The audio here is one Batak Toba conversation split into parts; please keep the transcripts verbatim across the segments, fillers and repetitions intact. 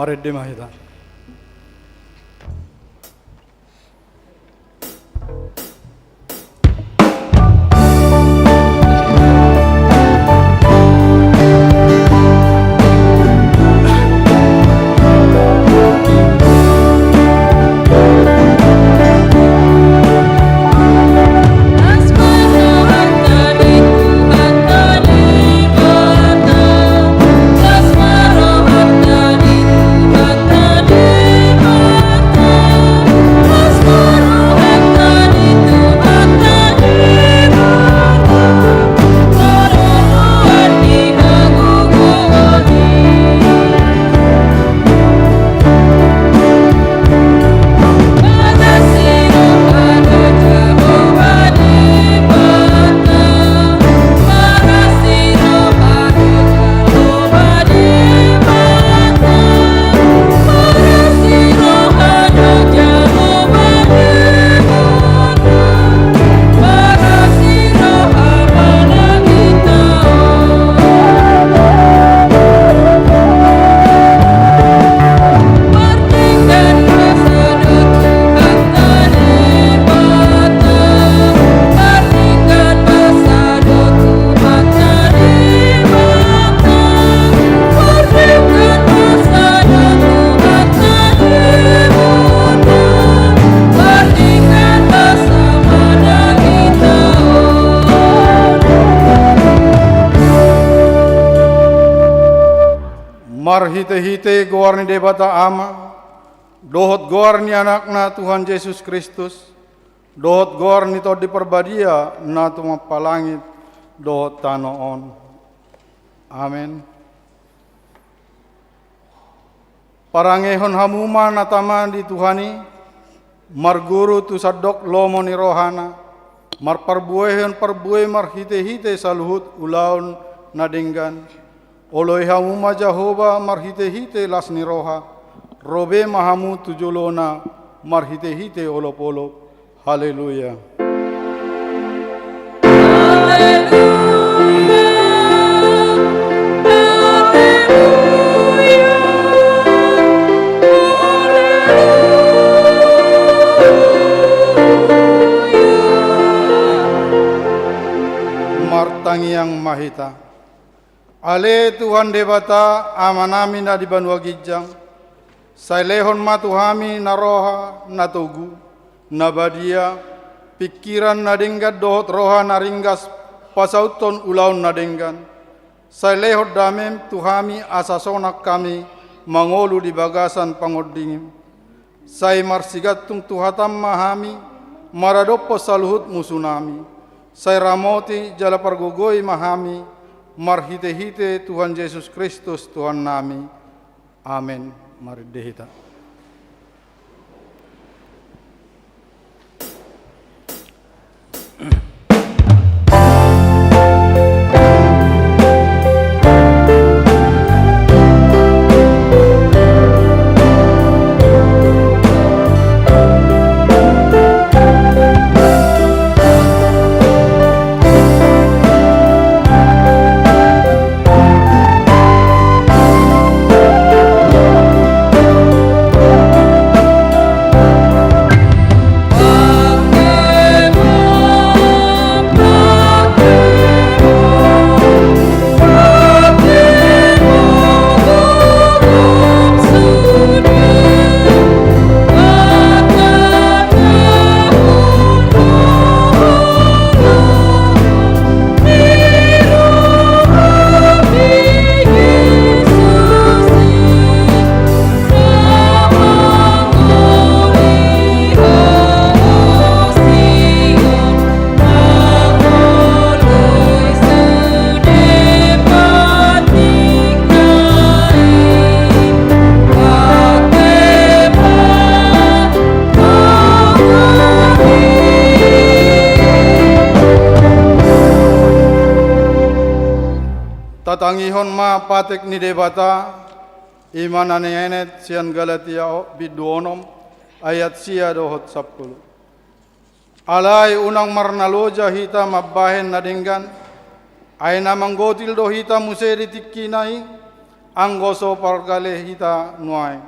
Marende ma hita. Marhitehite goar ni Debata Ama, dohot goar ni Anakna Tuhan Jesus Kristus, dohot goar ni Tondi Parbadia na tumompa langit dohot tano on. Amen. Parangehon hamu ma na tama di Tuhan i, marguru tu sandok lomo ni rohana, marparbuehon parbue marhitehite saluhut ulaon na denggan. Oloi hamu ma Jahowa marhitehite las ni roha, ro be ma hamu tu jolona marhitehite olopolop. Haleluya. Haleluya. Haleluya. Haleluya. Martangiang ma hita. Ale Tuhan Debata, Amanami na di banua ginjang, sai lehon ma tu hami na roha na togu, na badia, pingkiran na denggan dohot roha na ringgas pasauthon ulaon na denggan. Sai lehon damem tu hami asa sonang hami mangolu di bagasan pangondingim. Sai marsigantung tu hatam ma hami maradophon saluhut musunami. Sai ramoti jala pargogoi ma hami marhitehite Tuhan Jesus Kristus Tuhannami. Amen. Marende hita. Tatangihon ma patik ni Debata, i ma na nienet sian Galatia o-, bindu onom, ayat sia dohot sampulu. Alai unang marnaloja hita mambahen na denggan, ai na manggotil do hita muse di tingkina i, anggo so pargale hita nuaeng.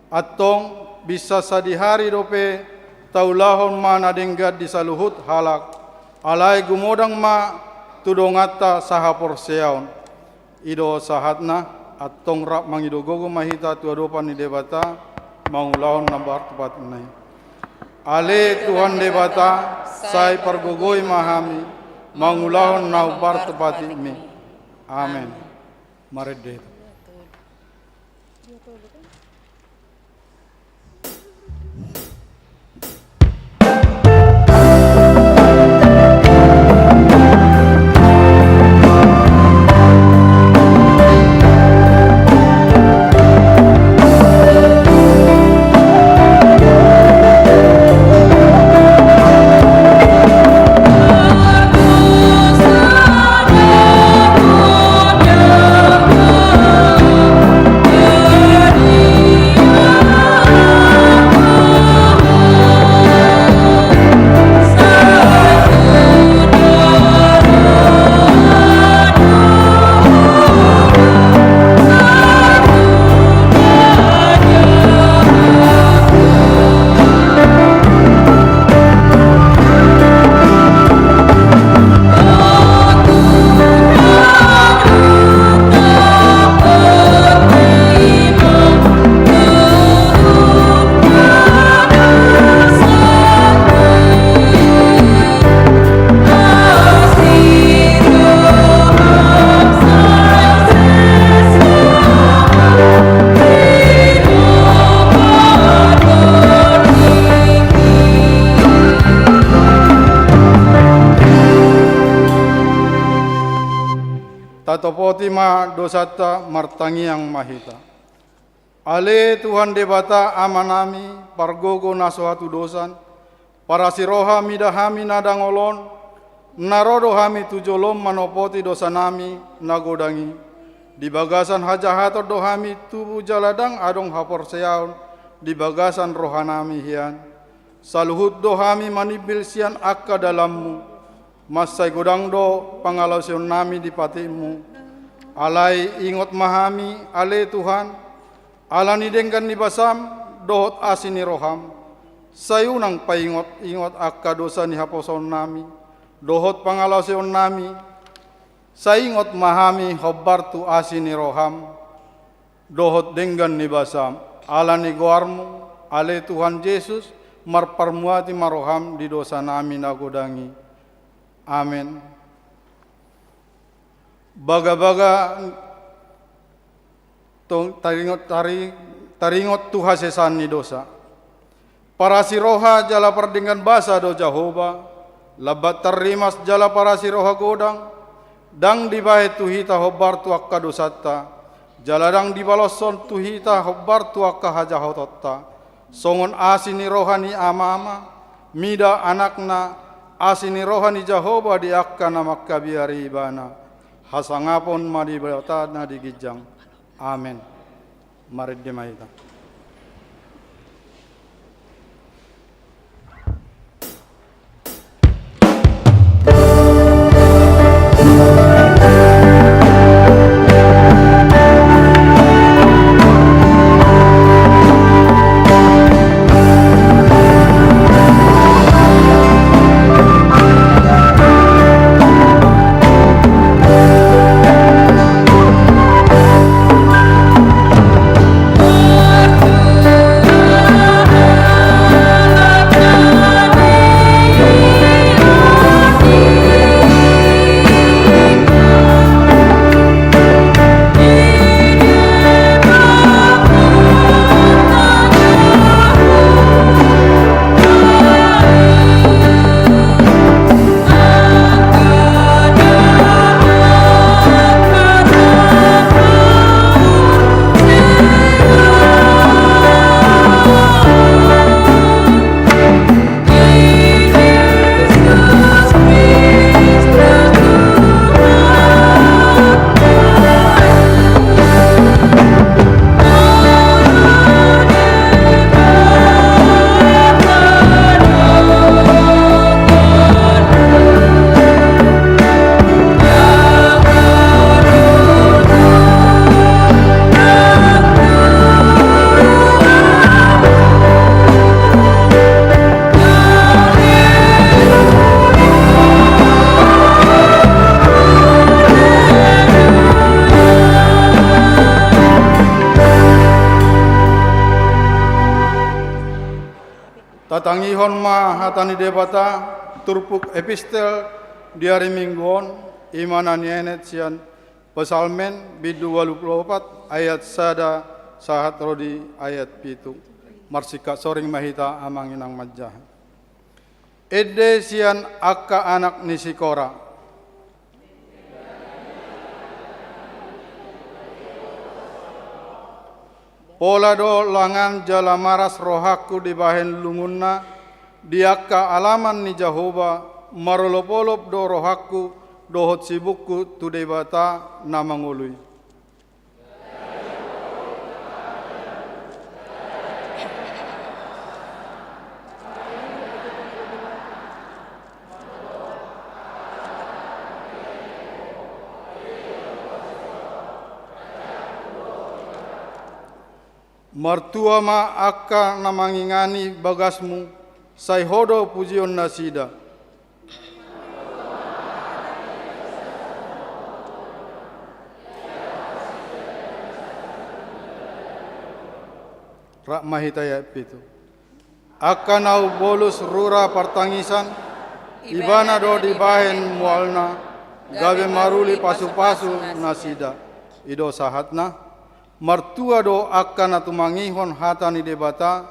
Antong, binsar sadihari dope taulahon ma na denggan di saluhut halak, alai gumodang ma tu donganta sahaporseaon. I do sahatna, antong rap mangido gogo ma hita tu adopan ni Debata, mangulahon na hombar tu patikMi. Ale Tuhan Debata, sai pargogoi ma hami, mangulahon na hombar tu patikMi. Amen. Marende. Tatopoti ma dosanta, martangiang ma hita. Ale Tuhan Debata Amanami, pargogo na so hatudosan, parasi roha mida hami na dangol on, na ro do hami tu jolom manopoti dosanami na godang i. Di bagasan hajahaton do hami tubu jala ndang adong haporseaon di bagasan rohanami hian. Saluhut do hami manimbil sian angka dalanMu. Mansai godang do pangalaosionnami di patikMu. Alai ingot ma hami, ale Tuhan, ala ni denggan ni basaM dohot asi ni rohaM. Sai unang paingot-ingot angka dosa ni haposoonnami dohot pangalaosionnami. Sai ingot ma hami hombar tu asi ni rohaM dohot denggan ni basaM. Ala ni goarMu, ale Tuhan Jesus, marparmuati ma rohaM di dosanami na godang i. Amen. Bagabaga tong-, taringot, tari-, taringot tu hasesaan ni dosa. Parasi roha jala pardenggan basa do Jahowa, lambat tarrimas jala parasi roha godang, ndang dibahen tu hita hombar tu angka dosanta, jala ndang dibaloshon tu hita hombar tu angka hajahatonta. Songon asi ni roha ni Amana, mida Anakna, asi ni roha ni Jahowa di angka na mangkabiari Ibana. Hasangapon ma di Debata na di ginjang. Amen. Marende ma hita. Patangihon ma hata ni Debata, turpuk epistel di ari Minggu on, i ma na nienet sian Psalmen bindu ualu pulu opat ayat sada sahat ro di ayat pitu. Marsingkat soring ma hita amang inang manjaha. Ende sian angka anak ni si Kora. Pola do langan jala maras rohangku dibahen lungunna, di angka alaman ni Jahowa, marolopolop do rohangku dohot sibukku tu Debata na mangolu i. Martua ma angka na mangingani bagasmu, sai Ho do pujion nasida. Rap ma hita i, ayat pitu. Angka na umbolus rura partangisan, ibana do dibahen mualna, gabe maruli pasupasu nasida. I do sahatna. Martua do angka na tumangihon hata ni Debata,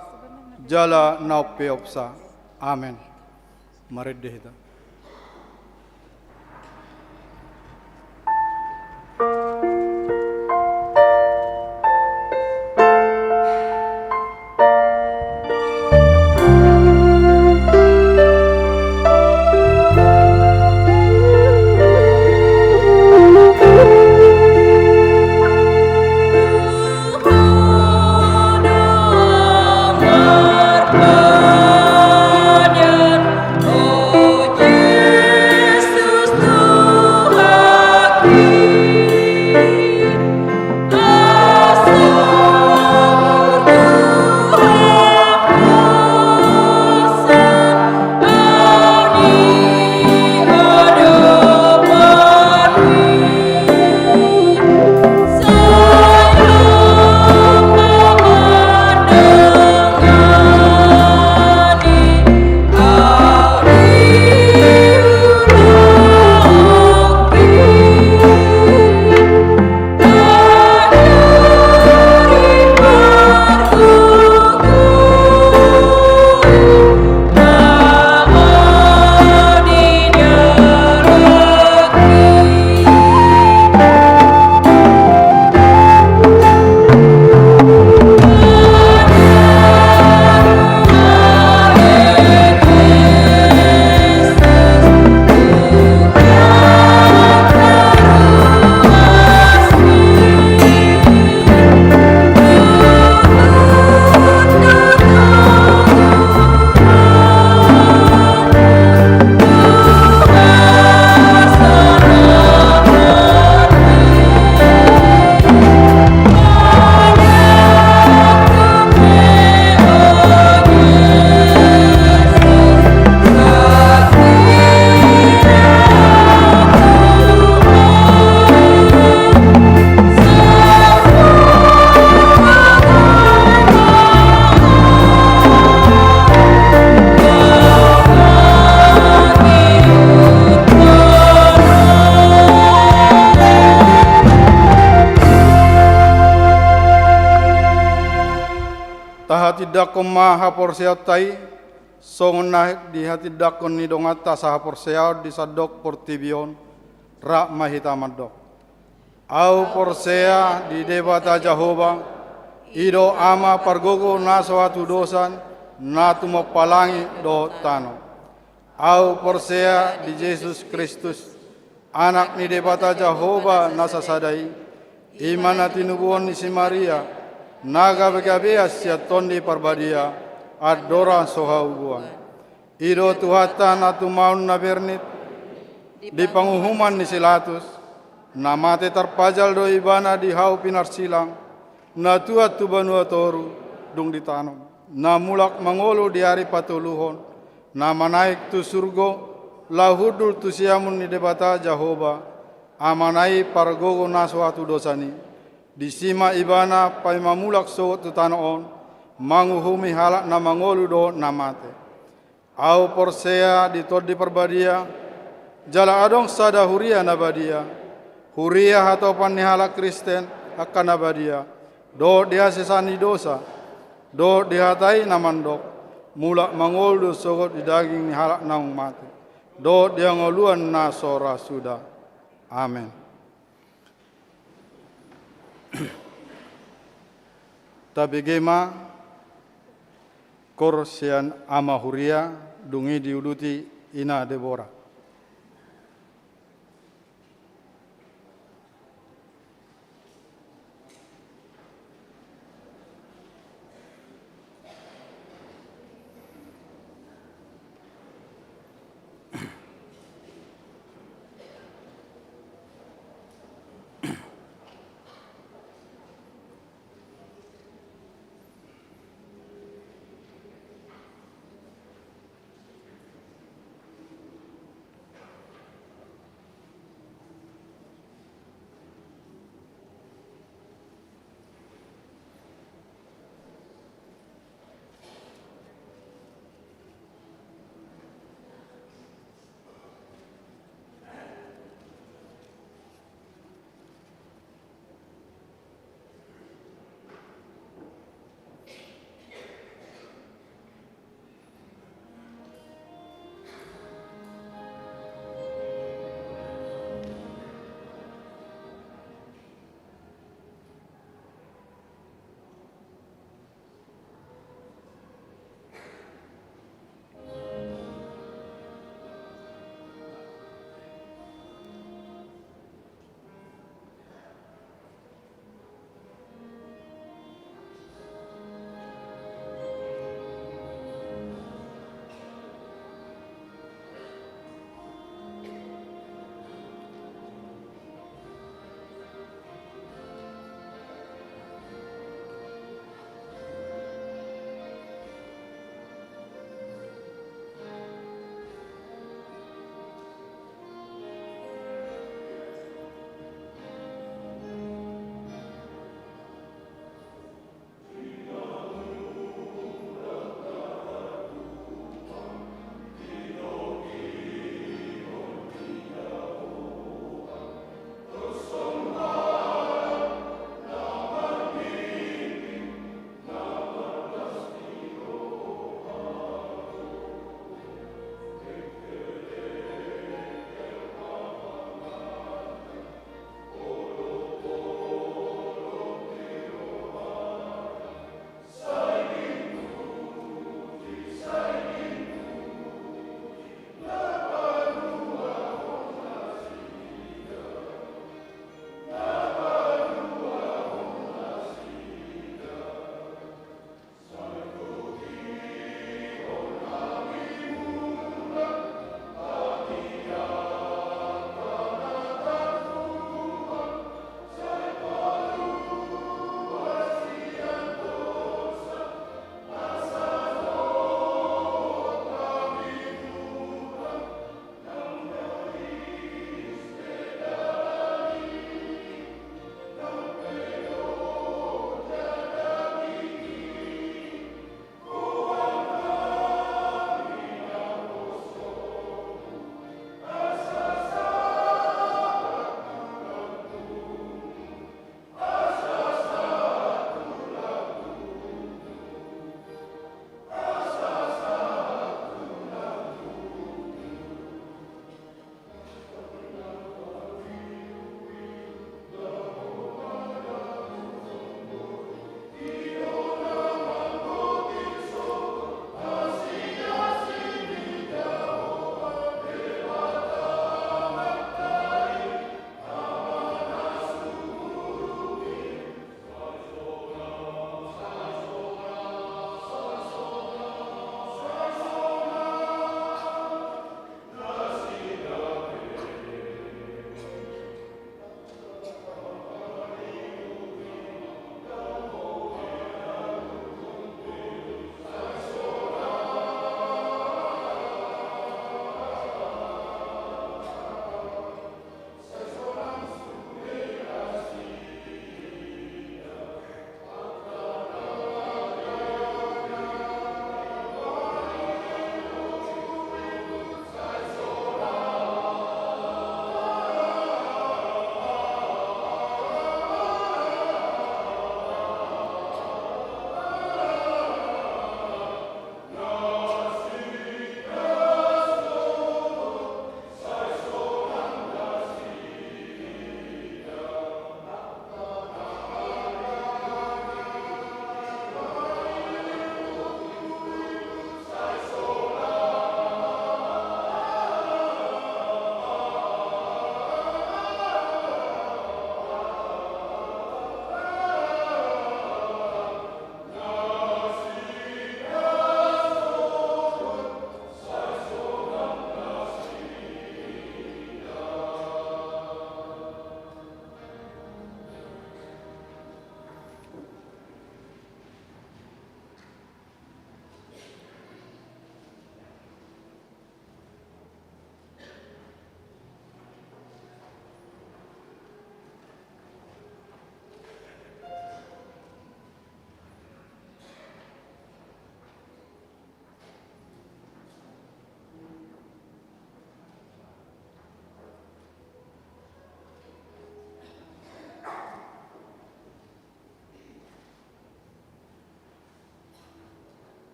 jala na umpeopsa. Amen. Marende hita. Tahatindangkon ma haporseaonta i, songon na dihatindangkon ni donganta sahaporseaon di sandok portibi on, rap ma hita mandok. Ahu porsea di Debata Jahowa, i do Ama pargogo na so hatudosan, na tumompa langit dohot tano. Ahu porsea di Jesus Kristus, Anak ni Debata Jahowa na sasada i, i ma na tinubuhon ni si Maria, na gabegabean sian Tondi Parbadia, andorang so haubuan. I do Tuhanta na tumaon na bernit di panguhuman ni si Latus, na mate tarpajal do ibana di hau pinarsilang, na tuat tu banua toru, dung ditanom, na mulak mangolu di ari patoluhon, na manaek tu surgo, laho hundul tu siamun ni Debata Jahowa, Amana i pargogo na so hatudosan i. Disi ma ibana paima mulak sogot tu tano on, manguhumi halak na mangolu dohot na mate. Ahu porsea di Tondi Parbadia, jala adong sada huria na badia, huria hatopan ni halak Kristen angka na badia, dohot di hasesaan ni dosa, dohot di hata i na mandok, mulak mangolu do sogot di daging ni halak naung mate, dohot di hangoluan na so ra suda. Amen. Tabege ma koor sian ama huria, dung i diuduti ina Debora.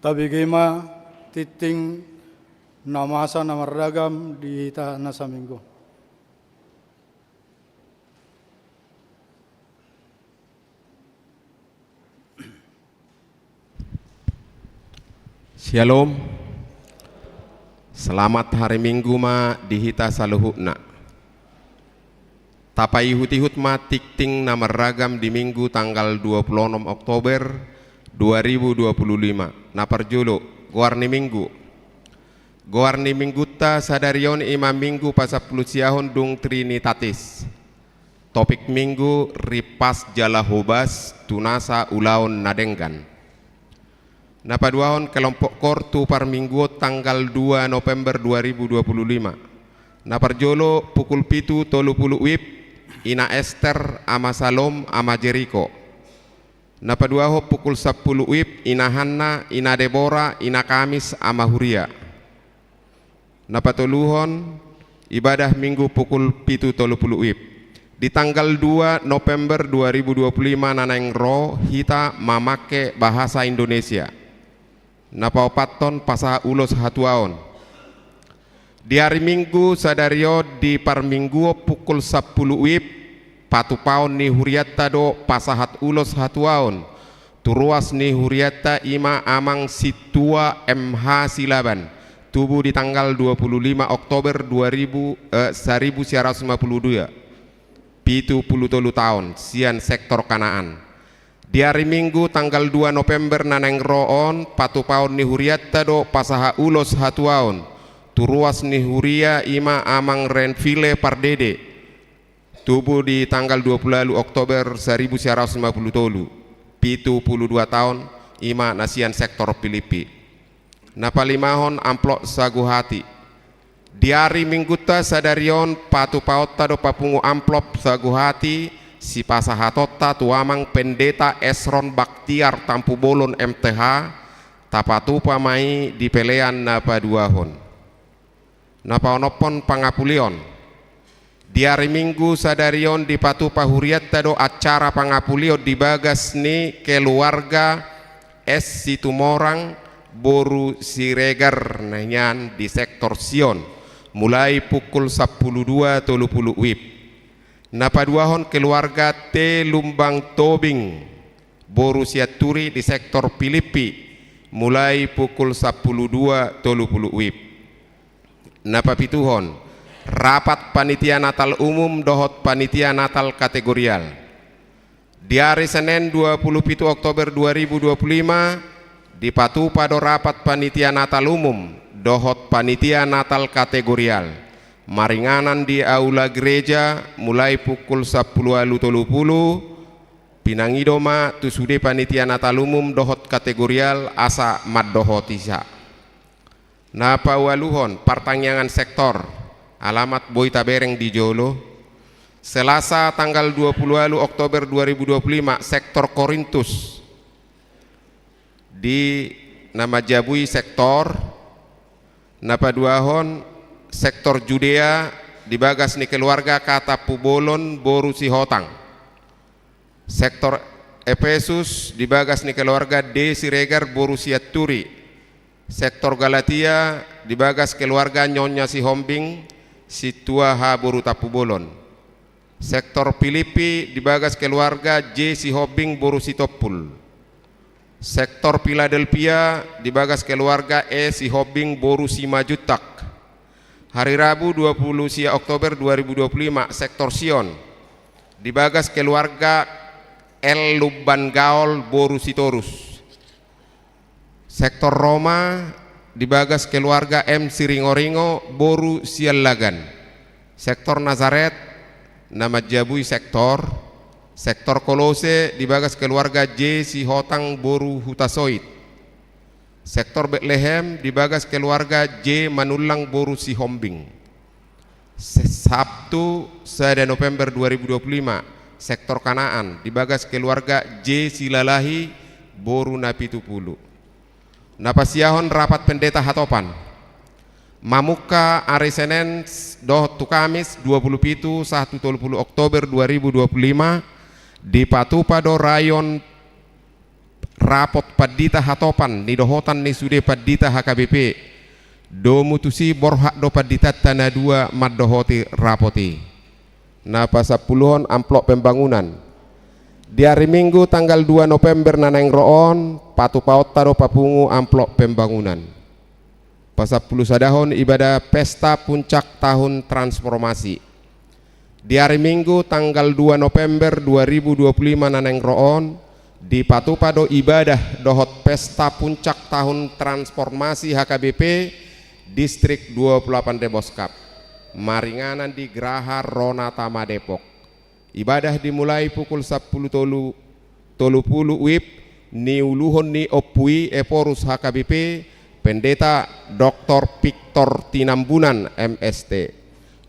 Tabege ma tingting na masa na marragam di hita na saminggu. Syalom. Selamat hari Minggu ma di hita saluhutna. Tapaihut-ihut ma tingting na marragam di Minggu tanggal dua puluh enam Oktober dua ribu dua puluh lima. Na parjolo, goar ni Minggu. Goar ni Minggunta sadari on i ma Minggu pasampulusiahon dung Trinitatis. Topik Minggu: Ripas jala hobas tu nasa ulaon na denggan. Na paduahon, kelompok koor tu parmingguon tanggal dua November dua ribu dua puluh lima. Na parjolo pukul pitu tolu pulu WIB, Ina Ester, Ama Salom, Ama Jeriko. Na paduahon pukul sampulu WIB, Ina Hanna, Ina Debora, Ina Kamis, Ama Huria. Na patoluhon, ibadah Minggu pukul pitu tolu pulu WIB. Di tanggal dua November dua ribu dua puluh lima na naeng ro, hita mamangke bahasa Indonesia. Na paopathon, pasahat ulos hatuaon. Di ari Minggu sadari on di parmingguon pukul sampulu WIB, patupaon ni hurianta do pasahat ulos hatuaon tu ruas ni hurianta, i ma Amang Sintua M H Silaban, tubu di tanggal dua puluh lima Oktober dua ribu, eh, saribu sia ratus lima puluh dua, pitu pulu tolu taon, sian sektor Kanaan. Di ari Minggu tanggal dua November na naeng ro on, patupaon ni hurianta do pasahat ulos hatuaon tu ruas ni huria, i ma Amang Renville Pardede, tubu di tanggal dua puluh ualu Oktober saribu sia ratus lima pulu tolu, pitu pulu dua taon, i ma na sian sektor Pilippi. Na palimahon, amplop sagu hati. Di ari Minggunta sadari on, patupaonta do papungu amplop sagu hati sipasahatonta tu Amang Pendeta Esron Baktiar Tampubolon M T H, tapatupa ma i di pelean na paduahon. Na paonomhon, pangapulion. Di ari Minggu sadari on dipatupa hurianta do acara pangapulion di bagas ni keluarga S Situmorang boru Siregar na nian di sektor Sion, mulai pukul sampulu dua tolu pulu WIB. Na paduahon keluarga T Lumbang Tobing boru Sianturi di sektor Pilippi, mulai pukul sampulu dua tolu pulu WIB. Na papituhon, rapat panitia Natal umum dohot panitia Natal kategorial. Di ari Senen dua pulu pitu Oktober dua ribu dua pulu lima, dipatupa do rapat panitia Natal umum dohot panitia Natal kategorial maringanan di aula gereja, mulai pukul sampulu ualu tolu pulu, pinangido ma tu sude panitia Natal umum dohot kategorial asa mandohoti sa. Na paualuhon, partangiangan sektor, alamat boi tabereng di jolo. Selasa tanggal dua pulu ualu Oktober dua ribu dua pulu lima, sektor Korintus di na manjabui sektor. Na paduahon, sektor Judea di bagas ni keluarga K Tampubolon boru Sihotang. Sektor Epesus di bagas ni keluarga D Siregar boru Sianturi. Sektor Galatia di bagas keluarga Nyonya Sihombing, Sintua H boru Tampubolon. Sektor Pilippi di bagas keluarga J Sihombing boru Sitompul. Sektor Piladelpia di bagas keluarga E Sihombing boru Simanjuntak. Hari Rabu dua pulu sia Oktober dua ribu dua pulu lima, sektor Sion di bagas keluarga L Lumban Gaol boru Sitorus. Sektor Roma di bagas keluarga M Siringoringo boru Siallagan. Sektor Nazaret na manjabui sektor. Sektor Kolose di bagas keluarga J Sihotang boru Hutasoit. Sektor Betlehem di bagas keluarga J Manullang boru Sihombing. Se-, Sabtu, sada November dua ribu dua puluh lima, sektor Kanaan di bagas keluarga J Silalahi boru Napitupulu. Na pasiahon rapat pendeta hatopan. Mamungka ari Senen dohot tu Kamis dua pulu pitu sahat tu tolu pulu Oktober dua ribu dua pulu lima, dipatupa do rayon rapot pandita hatopan ni dohotan ni sude pandita H K B P. Domu tusi borhat do panditanta na dua mandohoti rapot i. Na pasampuluhon, amplop pembangunan. Di ari Minggu tanggal dua November na naeng ro on, patupaonta do papungu amplop pembangunan. Pasampulusadahon, ibadah pesta puncak tahun transformasi. Di ari Minggu tanggal dua November dua ribu dua puluh lima na naeng ro on, dipatupa do ibadah dohot pesta puncak tahun transformasi H K B P Distrik dua puluh delapan Deboskap, maringanan di Graha Rona Tama Depok. Ibadah dimulai pukul sampulu tolu, tolu pulu WIB, niuluhon ni Ompu i Ephorus H K B P, Pendeta Doktor Victor Tinambunan, M S T.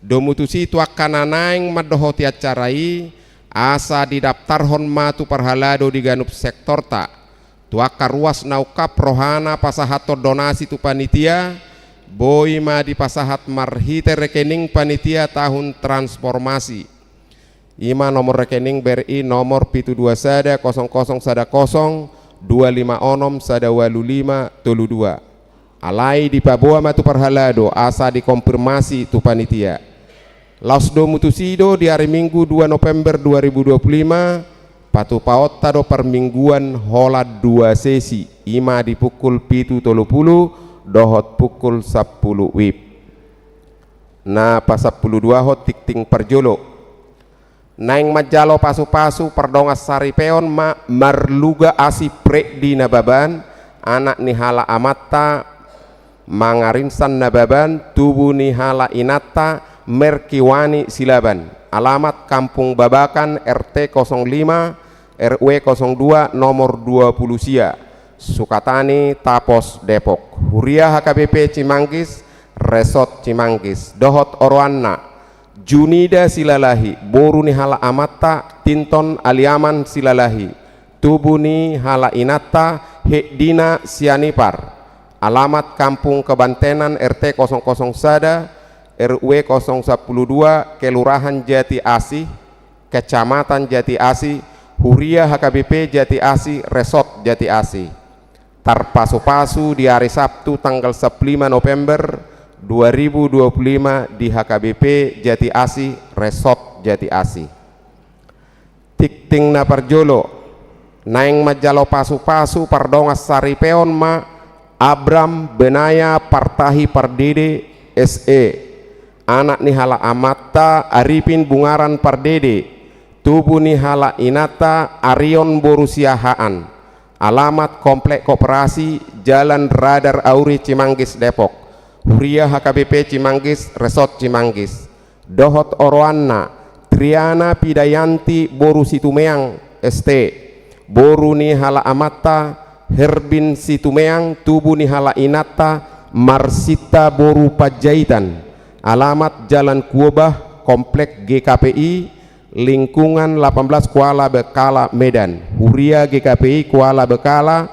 Domu tusi tu angka na naeng mandohoti acara i, asa didaptarhon ma tu parhalado di ganup sektorta. Tu angka ruas na ungkap rohana pasahathon donasi tu panitia, boi ma dipasahat marhite rekening panitia tahun transformasi. I ma nomor rekening B R I nomor pitu dua sada kosong kosong sada kosong dua lima onom sada ualu lima tolu dua. Alai dipaboa ma tu parhalado asa dikonfirmasi tu panitia. Laos domu tusi do di ari Minggu dua November dua ribu dua puluh lima, patupaonta do parmingguan holan dua sesi, i ma di pukul pitu tolu pulu dohot pukul sampulu WIB. Na pasampuluduahon, tingting parjolo. Naeng manjalo pasupasu pardongan saripeon ma Marluga Asi Freddy Nababan, anak ni halak amanta Mangarinsan Nababan, tubu ni halak inanta Merkiwani Silaban, alamat Kampung Babakan, R T kosong lima, R W kosong dua, nomor dua pulu sia, Sukatani, Tapos, Depok. Huria H K B P Cimanggis, Resort Cimanggis, dohot oroanna. Junida Silalahi, boru ni halak amanta Tinton Aliaman Silalahi, tubu ni halak inanta Heddina Sianipar, alamat Kampung Kebantenan, R T kosong kosong sada, R W kosong sampulu dua, Kelurahan Jati Asih, Kecamatan Jati Asih, Huria H K B P Jati Asih, Resort Jati Asih. Tarpasupasu di ari Sabtu tanggal sampulu lima November dua ribu dua puluh lima di H K B P Jati Asih, Resort Jati Asih. Tingting na parjolo, naeng manjalo pasupasu pardongan saripeon ma Abram Benaya Partahi Pardede, S E, anak ni halak amanta Arifin Bungaran Pardede, tubu ni halak inanta Arion boru Siahaan, alamat Komplek Koperasi, Jalan Radar Auri, Cimanggis, Depok. Huria H K B P Cimanggis, Resort Cimanggis, dohot oroanna. Triana Pidayanti boru Situmeang, S T, boru ni halak amanta Herbin Situmeang, tubu ni halak inanta Marsinta boru Panjaitan, alamat Jalan Kuobah, Komplek G K P I, lingkungan delapan belas, Kuala Bekala, Medan. Huria G K P I Kuala Bekala,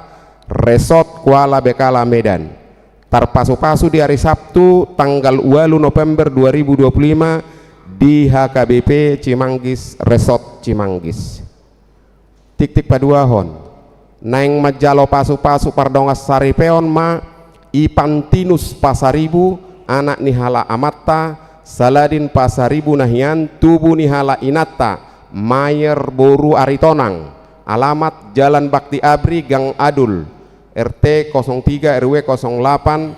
Resort Kuala Bekala, Medan. Tarpasupasu di ari Sabtu tanggal ualu November dua ribu dua puluh lima di H K B P Cimanggis, Resort Cimanggis. Tingting paduahon, naeng manjalo pasupasu pardongan saripeon ma Ipantinus Pasaribu, anak ni halak amanta Saladin Pasaribu na hian, tubu ni halak inanta Mayer boru Aritonang, alamat Jalan Bakti Abri, Gang Adul, R T kosong tiga, R W kosong delapan,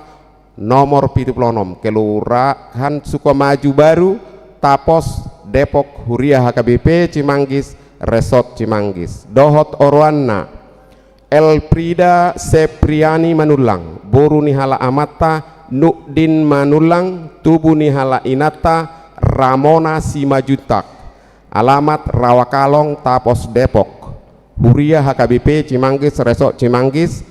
nomor pitu pulu onom, Kelurahan Sukamaju Baru, Tapos, Depok. Huria H K B P Cimanggis, Resort Cimanggis, dohot oroanna. Elfrida Sepriani Manullang, boru ni halak amanta Nukdin Manullang, tubu ni halak inanta Ramona Simajuntak, alamat Rawakalong, Tapos, Depok. Huria H K B P Cimanggis, Resort Cimanggis,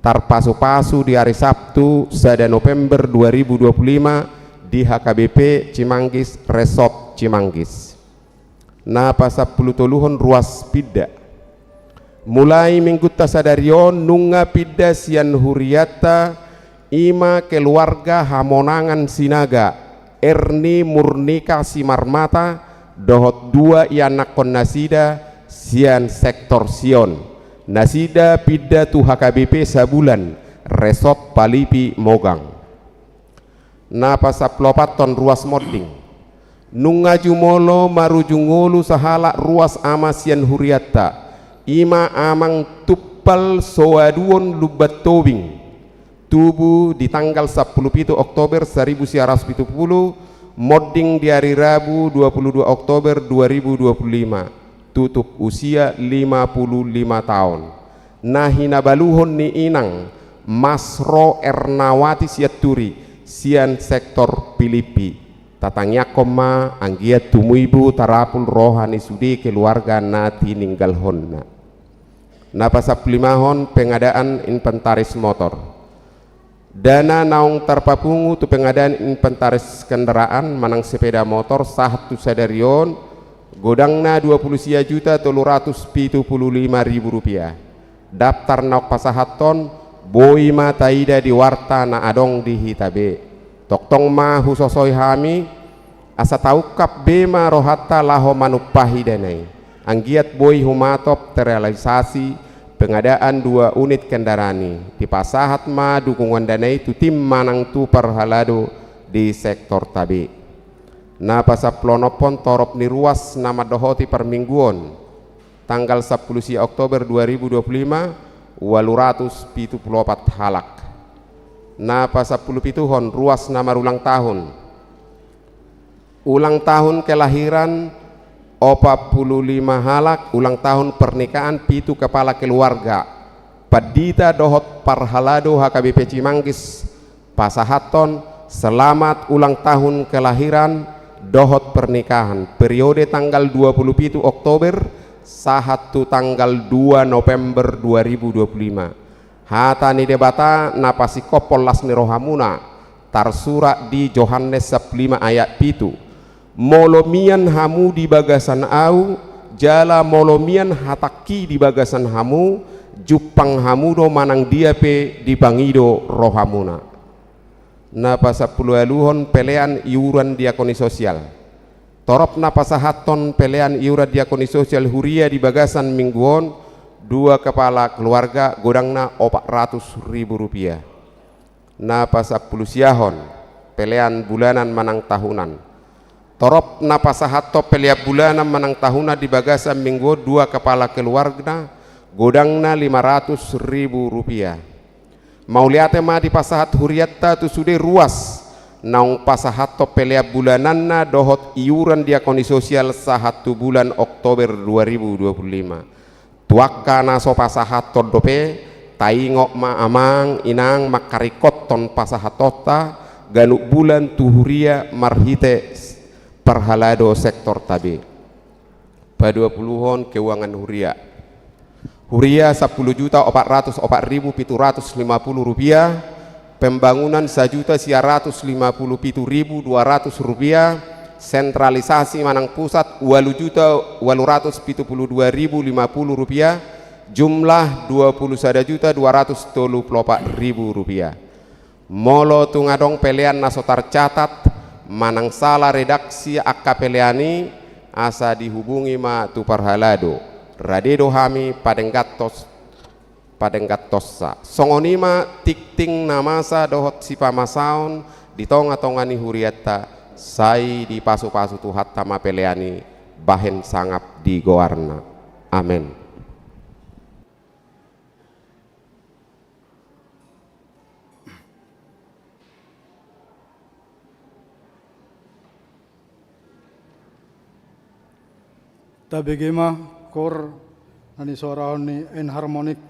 tarpasupasu di ari Sabtu sada November dua ribu dua puluh lima di H K B P Cimanggis, Resort Cimanggis. Na pasampulutoluhon, ruas pinda. Mulai minggunta sadari on nunga pinda sian hurianta, i ma keluarga Hamonangan Sinaga, Erni Murnika Simarmata, dohot dua ianakkon nasida sian sektor Sion, Nasida pinda tu H K B P Sabulan, Resort Palipi Mogang. Na pasampuluopathon, ruas monding. Nunga jumolo marujung ngolu sahalak ruas ama sian hurianta, i ma Amang Tumpal Soaduon Lumban Tobing, tubu di tanggal sampulu pitu Oktober saribu sia ratus pitu pulu, monding di ari Rabu dua pulu dua Oktober dua ribu dua pulu lima, tutup usia lima pulu lima taon. Na hinabaluhon ni inang Masro Ernawati Sianturi, sian sektor Pilipi. Tatangiangkon ma anggiat tumuibu tarapul roha ni sude keluarga na tininggalhonna. Na pasampululimahon, pengadaan inventaris motor. Dana naung tarpapungu tu pengadaan inventaris kendaraan manang sepeda motor sahat tu sadari on, godangna dua pulu sia juta tolu ratus pitu pulu lima ribu rupiah. Daftar naung pasahathon, boi ma taida di warta na adong di hita be. Tongtong ma husosoi hami, asa taungkap be ma rohanta laho manumpahi dana i. Anggiat boi humatop terrealisasi pengadaan dua unit kendaraan i. Dipasahat ma dukungan dana i tu tim manang tu parhalado di sektorta be. Na pasampuluonomhon, torop ni ruas na mandohoti parmingguon. Tanggal sampulu sia Oktober dua ribu dua pulu lima, ualu ratus pitu pulu opat halak. Na pasampulupituhon, ruas na marulang tahun. Ulang tahun kelahiran, opat pulu lima halak, ulang tahun pernikahan, pitu kepala keluarga. Pandita dohot parhalado H K B P Cimanggis pasahathon selamat ulang tahun kelahiran dohot pernikahan, periode tanggal dua pulu pitu Oktober sahat tu tanggal dua November dua ribu dua pulu lima. Hata ni Debata na pasingkophon las ni rohamuna, tarsurat di Johannes sampulu lima ayat pitu. Molo mian hamu di bagasan ahu, jala molo mian hatangki di bagasan hamu, jumpang hamu do manang dia pe dipangido rohamuna. Na pasampuluualuhon, pelean iuran diakoni sosial. Torop na pasahathon pelean iuran diakoni sosial huria di bagasan minggu on, dua kepala keluarga, godangna opat ratus ribu rupiah. Na pasampulusiahon, pelean bulanan manang tahunan. Torop na pasahathon pelean bulanan manang tahunan di bagasan minggu on, dua kepala keluarga, godangna lima ratus ribu rupiah. Mauliate ma dipasahat hurianta tu sude ruas naung pasahathon pelean bulananna dohot iuran diakoni sosial sahat tu bulan Oktober dua ribu dua puluh lima. Tu angka na so pasahathon dope, taingot ma amang inang mangkaringkothon pasahathonta ganup bulan tu huria marhite parhalado sektorta be. Paduapuluhon, keuangan huria. Huria sampulu juta opat ratus opat ribu pitu ratus lima puluh rupiah, pembangunan sajuta sia ratus lima puluh pitu ribu dua ratus rupiah, sentralisasi manang pusat ualu juta ualu ratus pitu puluh dua ribu lima puluh rupiah, jumlah dua puluh sada juta dua ratus tolu puluh opat ribu rupiah. Molo tung adong pelean na so tarcatat manang sala redaksi angka pelean i, asa dihubungi ma tu parhalado. Rade do hami padengganhon, padengganhonsa. Songon i ma tingting na masa dohot sipamasaon di tongatonga ni hurianta, sai dipasupasu Tuhanta ma pelean i bahen sangap di goarna. Amen. Tabege ma kor na nisorahon ni enharmonic.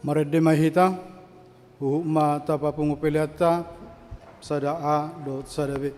Marende ma hita, huhut ma tapapungu peleanta, sada A dohot sada B.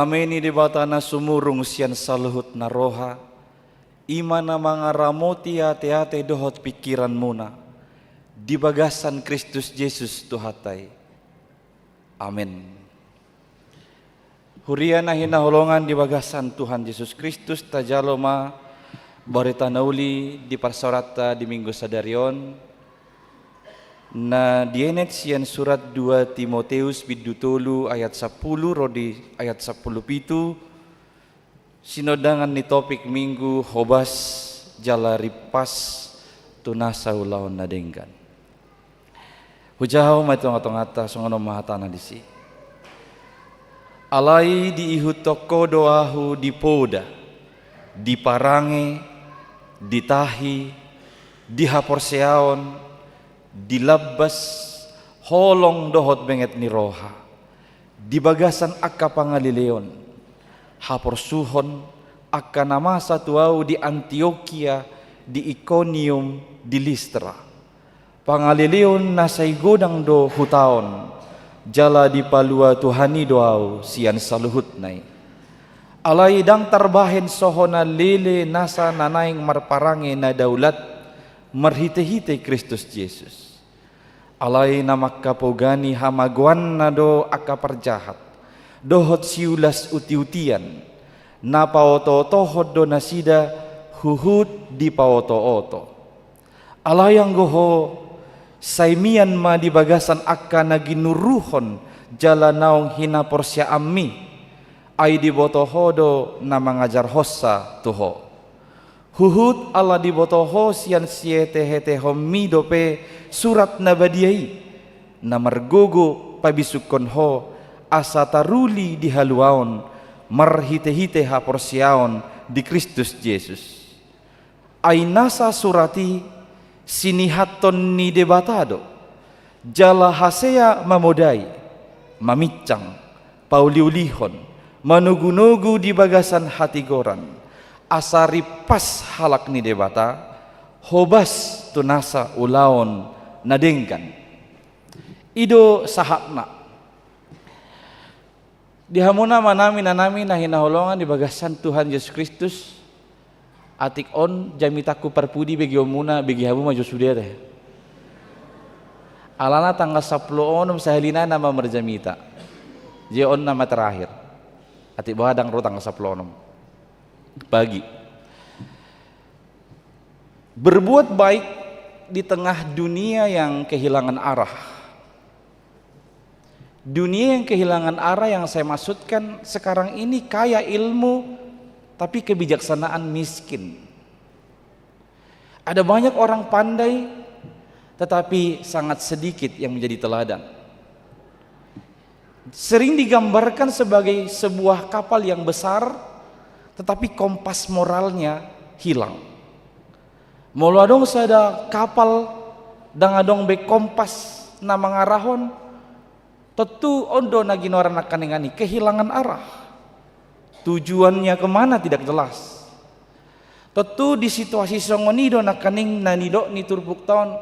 Dame ni Debata na sumurung sian saluhut na roha, i ma na mangaramoti ateate dohot pingkiranmuna di bagasan Kristus Jesus Tuhanta i. Amen. Huria na hinaholongan di bagasan Tuhan Jesus Kristus, tajalo ma barita na uli di parsaoranta di Minggu sadari on, na dienet sian surat dua Timoteus bindu tolu ayat sampulu ro di ayat sampulu pitu, sinondangan ni topik Minggu: Hobas jala rimpas tu nasa ulaon na denggan. Hujaha ma i tongatonganta, songon on ma hatana disi: Alai diihuthon ho do ahu di poda, di parange, di tahi, di haporseaon, di lambas, holong dohot benget ni roha, di bagasan angka pangaleleon, haporsuhon, angka na masa tu ahu di Antiokia, di Ikonium, di Listra, pangaleleon na sai godang do hutaon, jala dipalua Tuhan i do ahu sian saluhutna i. Alai ndang tarbahen so hona lele nasa na naeng marparange na daulat marhitehite Kristus Jesus. Alai na mangkapogani hamagoanna do angka parjahat dohot siulas utiutian, na paotootohon do nasida huhut dipaotooto. Alai anggo ho, sai mian ma di bagasan angka na ginuruhon jala naung hinaporseaanmi, ai diboto ho do na mangajarhonsa tu ho. Huhut ala diboto ho sian sihetehetehonmi dope Surat Na Badia i, na margogo pabisukkon ho, asa taruli di haluaon marhitehite haporseaon di Kristus Jesus. Ai nasa surat i sinihathon ni Debata do, jala hasea mamodai, maminsang, pauliulihon, manogunogu di bagasan hatigoran, asa rimpas halak ni Debata, hobas tu nasa ulaon na denggan. I do sahatna. Di hamu na amanami, inanami na hinaholongan di bagasan Tuhan Jesus Kristus, atik on jamitangku parpudi, begeonmuna, bege hamu ma jo sude ate. Alana tanggal sampulu onom sahali nai nama marjamita. Jadi on nama terakhir. Atik boha ndang ro tanggal sampulu onom pagi. Berbuat baik di tengah dunia yang kehilangan arah. Dunia yang kehilangan arah yang saya maksudkan sekarang ini kaya ilmu, tapi kebijaksanaan miskin. Ada banyak orang pandai, tetapi sangat sedikit yang menjadi teladan. Sering digambarkan sebagai sebuah kapal yang besar, tetapi kompas moralnya hilang. Molo adong sada kapal, ndang adong be kompas na mangarahon, tontu on do na ginoaran nangkaningan i kehilangan arah. Tujuannya kemana tidak jelas. Tontu di situasi songon i do nangkaning na nidok ni turpukta on,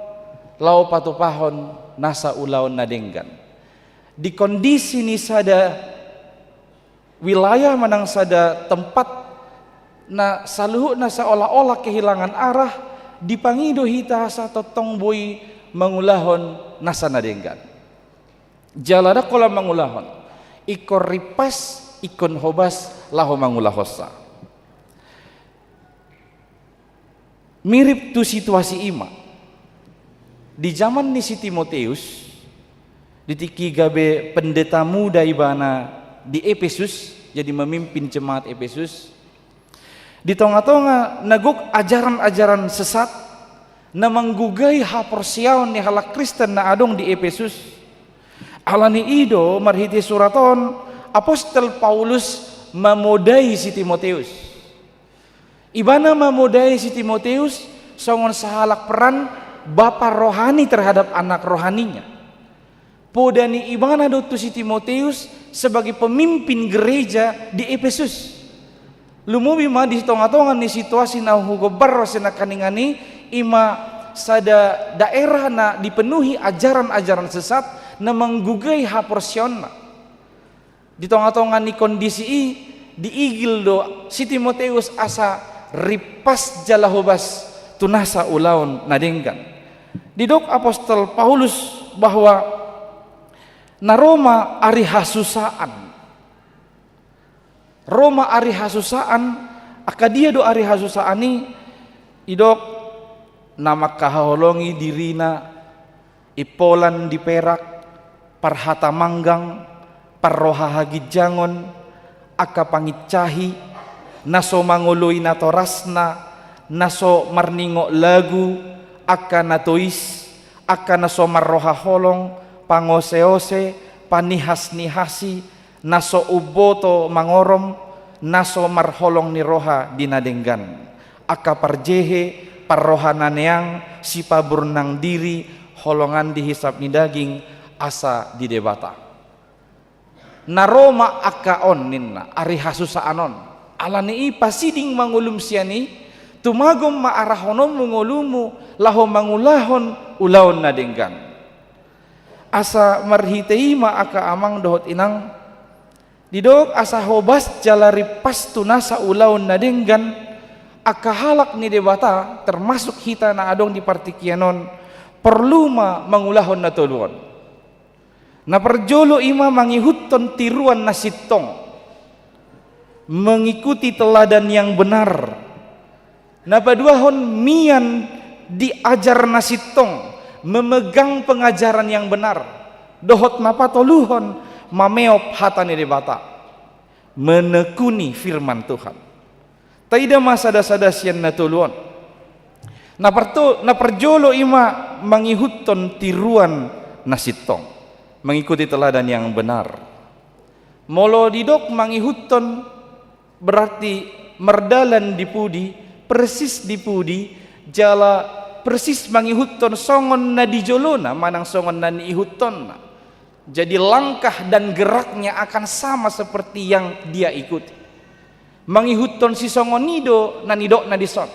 laho patupahon nasa ulaon na denggan. Di kondisi ni sada wilayah manang sada tempat na saluhutna seolah-olah kehilangan arah, dipangido hita asa tongtong boi mangulahon nasa na denggan. Jala ndang holan mangulahon, ingkon rimpas, ingkon hobas laho mangulahonsa. Mirip tu situasi i ma di jaman ni si Timoteus, di tingki gabe pendeta muda ibana di Epesus, jadi memimpin jemaat Epesus. Di tongatonga na gok ajaran-ajaran sesat na manggugai haporseaon ni halak Kristen na adong di Epesus. Alani i do marhite surat on, apostel Paulus mamodai si Timoteus. Ibana mamodai si Timoteus songon sahalak peran bapa rohani terhadap anak rohaninya. Poda ni ibana do tu si Timoteus sebagai pemimpin gereja di Epesus. Lumobi ma di tongatonga ni situasi na hugombar ro sian nangkaningan i, i ma sada daerah na dipenuhi ajaran-ajaran sesat na manggugai haporseaonna. Di tonga-tonga ni kondisi i, diigil do si Timoteus asa rimpas jala hobas tu nasa ulaon na denggan. Didok apostel Paulus bahwa na ro ma ari hasusaan. Ro ma ari hasusaan, angka dia do ari hasusaan i? Didok na mangkahaholongi dirina, impolan di perak, parhata manggang, parroha haginjangon, angka pangincahi, na so mangoloi natorasna, na so marningot lagu, angka na tois, angka na so marroha holong, pangoseose, panihasnihasi, na so umboto mangorom, na so marholong ni roha di na denggan, angka parjehe, parroha na neang, sipaburnang diri, holongan di hisap ni daging, asa di Debata. Na ro ma angka on ninna, ari hasusaan on. Alani i pasiding ma ngolum sian i, tumagom ma arahononmu ngolummu laho mangulahon ulaon na denggan. Asa marhite i ma angka amang dohot inang, didok asa hobas jala rimpas tu nasa ulaon na denggan, angka halak ni Debata, termasuk hita na adong di partingkian on, porlu ma mangulahon na tolu on. Na parjolo i ma mangihuthon tiruan na sintong, mengikuti teladan yang benar. Na paduahon mian di ajar na sintong, memegang pengajaran yang benar. Dohot na patoluhon, mameop hata ni Debata, menekuni firman Tuhan. Taida ma sada-sada sian na tolu on. Na parto-, na parjolo i ma mangihuthon tiruan na sintong, mengikuti teladan yang benar. Molo didok mangihuthon, berarti mardalan di pudi, persis di pudi, jala persis mangihuthon songon na di jolona manang songon na niihuthonna. Jadi langkah dan geraknya akan sama seperti yang dia ikuti. Mangihuthon sisongon i do na nidokna dison.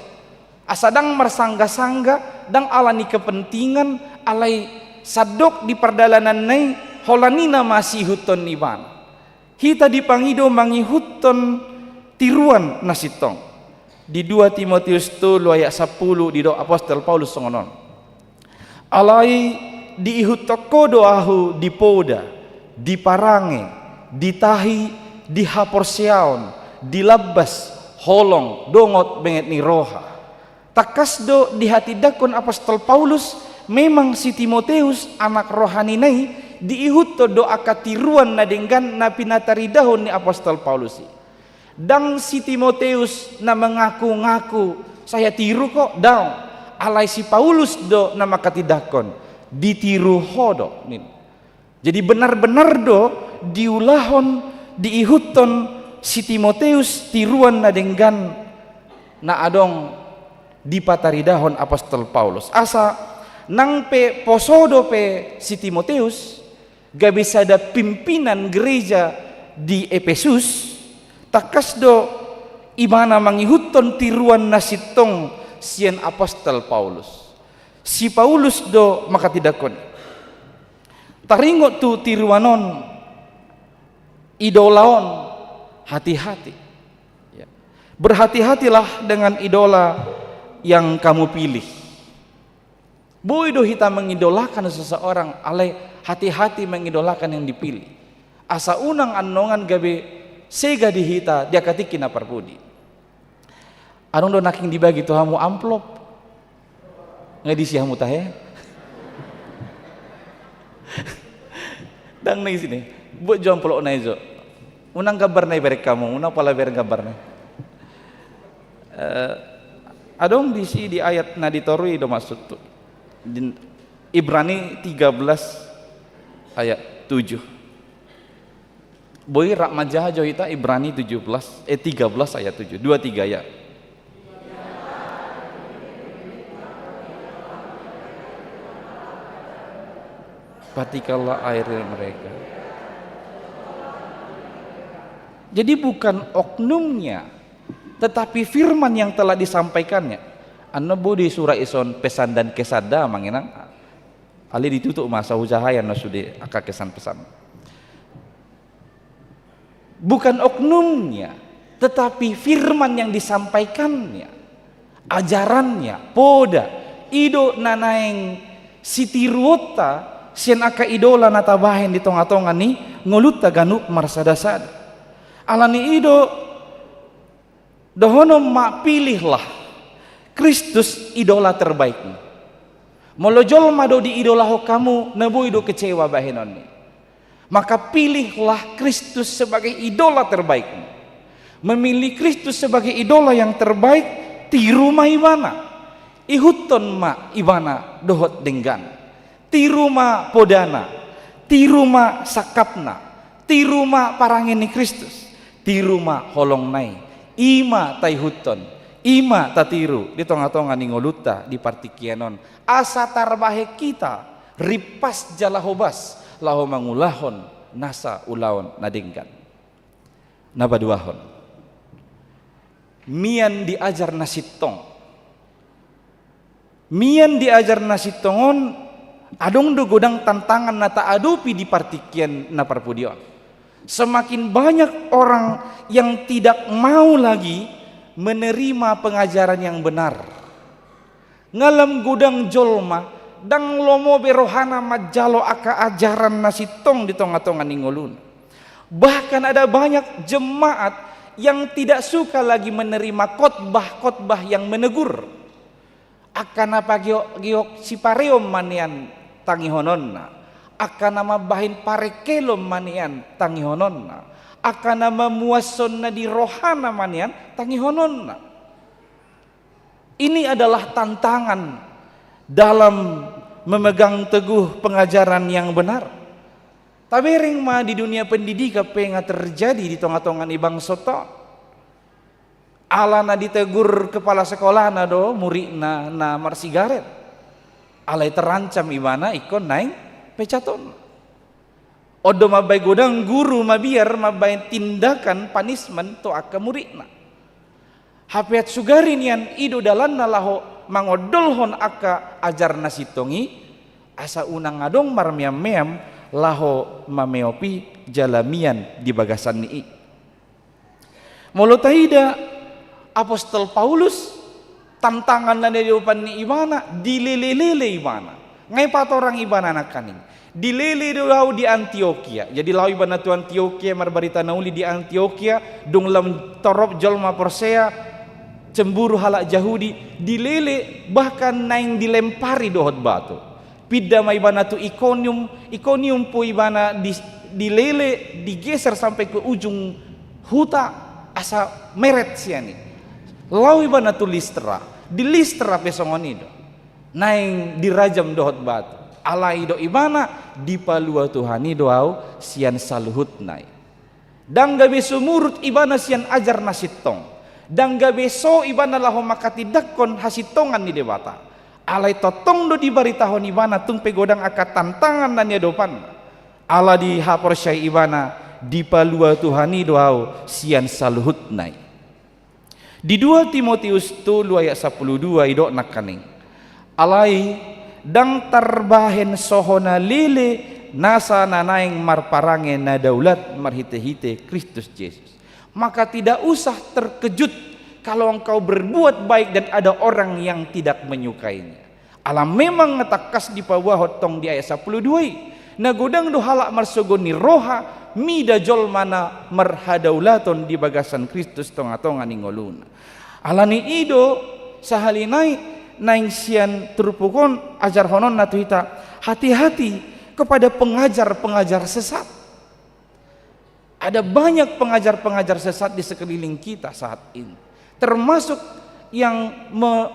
Asa ndang marsangga-sangga, ndang ala ni kepentingan, alai sandok di pardalananna i, holan i na masiihuthon ibana. Hita dipangido mangihuthon tiruan na sintong. Di dua Timoteus tolu ayat sampulu didok apostel Paulus songon on. Alai diihuthon ho do ahu di poda, di parange, di tahi, di haporseaon, di lambas, holong, dongot benget ni roha. Tangkas do dihatindangkon apostel Paulus, memang si Timoteus, anak rohanina i, diihuthon do angka tiruan na denggan na pinataridahon ni apostel Paulus i. Ndang si Timoteus na mengaku-ngaku, "Saya tiru kok," daong. Alai si Paulus do na mangkatindangkon, "Ditiru ho do," ninna. Jadi benar-benar do diulahon, diihuthon si Timoteus tiruan na denggan na adong dipataridahon apostel Paulus. Asa nang pe poso dope si Timoteus, gabe sada pimpinan gereja di Epesus, tangkas do ibana mangihuthon tiruan na sintong sian apostel Paulus. Si Paulus do mangkatindangkon, taringot tu tiruan on, idola on, hati-hati. Ya. Berhati-hatilah dengan idola yang kamu pilih. Boi do hita mengidolakan seseorang, alai hati-hati mengidolakan yang dipilih. Asa unang annon gabe sega di hita di angka tingki na parpudi. Adong do nangkin dibagi tu hamu amplop? Nga diisi hamu tahe? Ndang na isi ne. Buat jo amplopna i jo. Unang gambarna ibereng hamu, unang pola bereng gambarna. Eh, adong diisi di ayat na di toru i do maksudhu. Di Ibrani tiga belas ayat tujuh. Boi rap manjaha jo hita Ibrani tujuh belas, eh, tiga belas ayat tujuh. Dua tiga ya. Patikanlah air mereka. Jadi bukan oknumnya, tetapi firman yang telah disampaikannya. Annon boi disura ison pesan dan kesan da mangenang. Alai ditutup ma asa hujahai annon sude angka kesan pesan. Bukan oknumnya, tetapi firman yang disampaikannya, ajarannya, poda, i do na naeng sitiruonta sian angka idola na tabahen di tonga-tonga ni ngolunta ganup marsadasada. Alani i do dohonon ma, pilihlah Kristus idola terbaikmu. Molo jolma do diidolahon hamu, na boi do kecewa bahenonni. Maka pilihlah Kristus sebagai idola terbaikmu. Memilih Kristus sebagai idola yang terbaik, tiru ma ibana. Ihuthon ma ibana dohot denggan. Tiru ma podana, tiru ma sangkapna, tiru ma parange ni Kristus, tiru ma holongna i. I ma taihuthon, i ma tatiru di tonga-tonga ni ngolunta di partingkian on. Asa tarbahen hita rimpas jala hobas laho mangulahon nasa ulaon na denggan. Na paduahon, mian diajar na sintong. Mian diajar na sintong on, adong do godang tantangan na taadopi di partingkian na parpudi on. Semakin banyak orang yang tidak mau lagi menerima pengajaran yang benar. Nga lam godang jolma, ndang lomo be rohana manjalo angka ajaran na sintong di tonga-tonga ni ngoluna. Bahkan ada banyak jemaat yang tidak suka lagi menerima khotbah-khotbah yang menegur. Angka na pagiok-giok sipareon ma nian tangihononna. Angka na mambahen parengkelon ma nian tangihononna. Angka na mamuashon na di rohana ma nian tangihononna. Ini adalah tantangan dalam memegang teguh pengajaran yang benar. Tabereng ma di dunia pendidikan pe nga terjadi di tonga-tonga ni bangsonta. Ala na ditegur kepala sekolahna do muridna na marsigaret. Alai terancam ibana ingkon naeng pecatonna. On do mambahen godang guru mabiar mambahen tindakan punishment tu angka muridna. Hape sugari nian i do dalanna laho mangondolhon angka ajar na sintong i, asa unang adong marmeam-meam laho mameop i jala mian di bagasan ni i. Molo taida, apostel Paulus, tantangan na niadopan ni ibana, dilele-lele ibana. Nga i patorang ibana nangkaning. Dilele do au di Antiokia. Jadi laho ibana tu Antiokia, marbarita na uli di Antiokia, dung lam torop jolma porsea, cemburu halak Jahudi, dilele bahkan naeng dilempari dohot batu. Pinda ma ibana tu Ikonium, Ikonium pe ibana di, dilele, digeser sampai ke ujung huta, asa meret sian i. Laho ibana tu Listra, di Listra pe songon i do. Naeng dirajam dohot batu. Alai do ibana, dipalua Tuhan i do au sian saluhutna i. Ndang gabe sumurut ibana sian ajar na sintong. Ndang gabe so ibana laho manghatindanghon hasintongan ni Debata. Alai tongtong do dibaritahon ibana tung pe godang angka tantangan na niadopanna. Ala dihaporseai ibana, dipalua Tuhan i do au sian saluhutna i. Di dua Timoteus tolu ayat sampulu dua didok nangkaning. Alai, ndang tarbahen so hona lele nasa na naeng marparange na daulat marhite-hite Kristus Jesus. Maka tidak usah terkejut kalau engkau berbuat baik dan ada orang yang tidak menyukainya. Ala memang nga tangkas dipaboahon tong di ayat sampulu dua i. Na godang do halak marsogot ni roha, mida jolma na marhadaulaton di bagasan Kristus tonga-tonga ni ngoluna. Alani i do, sahali nai, naeng sian turpuk on ajarhononna tu hita, hati-hati kepada pengajar-pengajar sesat. Ada banyak pengajar-pengajar sesat di sekeliling kita saat ini. Termasuk yang me-,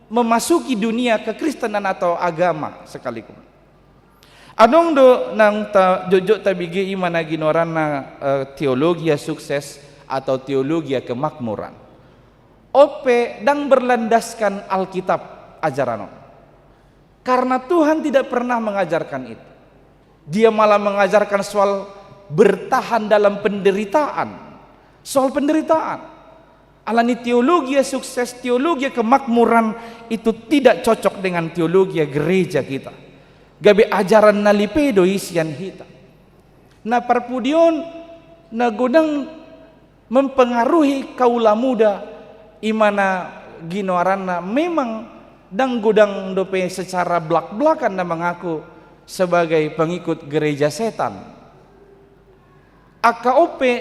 memasuki dunia kekristenan atau agama sekalipun. Adong do naung ta-, jotjot tabege i ma na ginoaranna, eh, teologia sukses atau teologia kemakmuran. On pe ndang berlandaskan Alkitab ajaran on. Karena Tuhan tidak pernah mengajarkan itu. Dia malah mengajarkan soal bertahan dalam penderitaan. Soal penderitaan. Alani teologia sukses, teologia kemakmuran itu tidak cocok dengan teologia gereja kita. Gabe ajaran na lipe do i sian hita. Na parpudi on, na godang mempengaruhi kaula muda, i ma na ginoaranna memang ndang godang dope secara blak-blakan na mengaku sebagai pengikut gereja setan. Angka on pe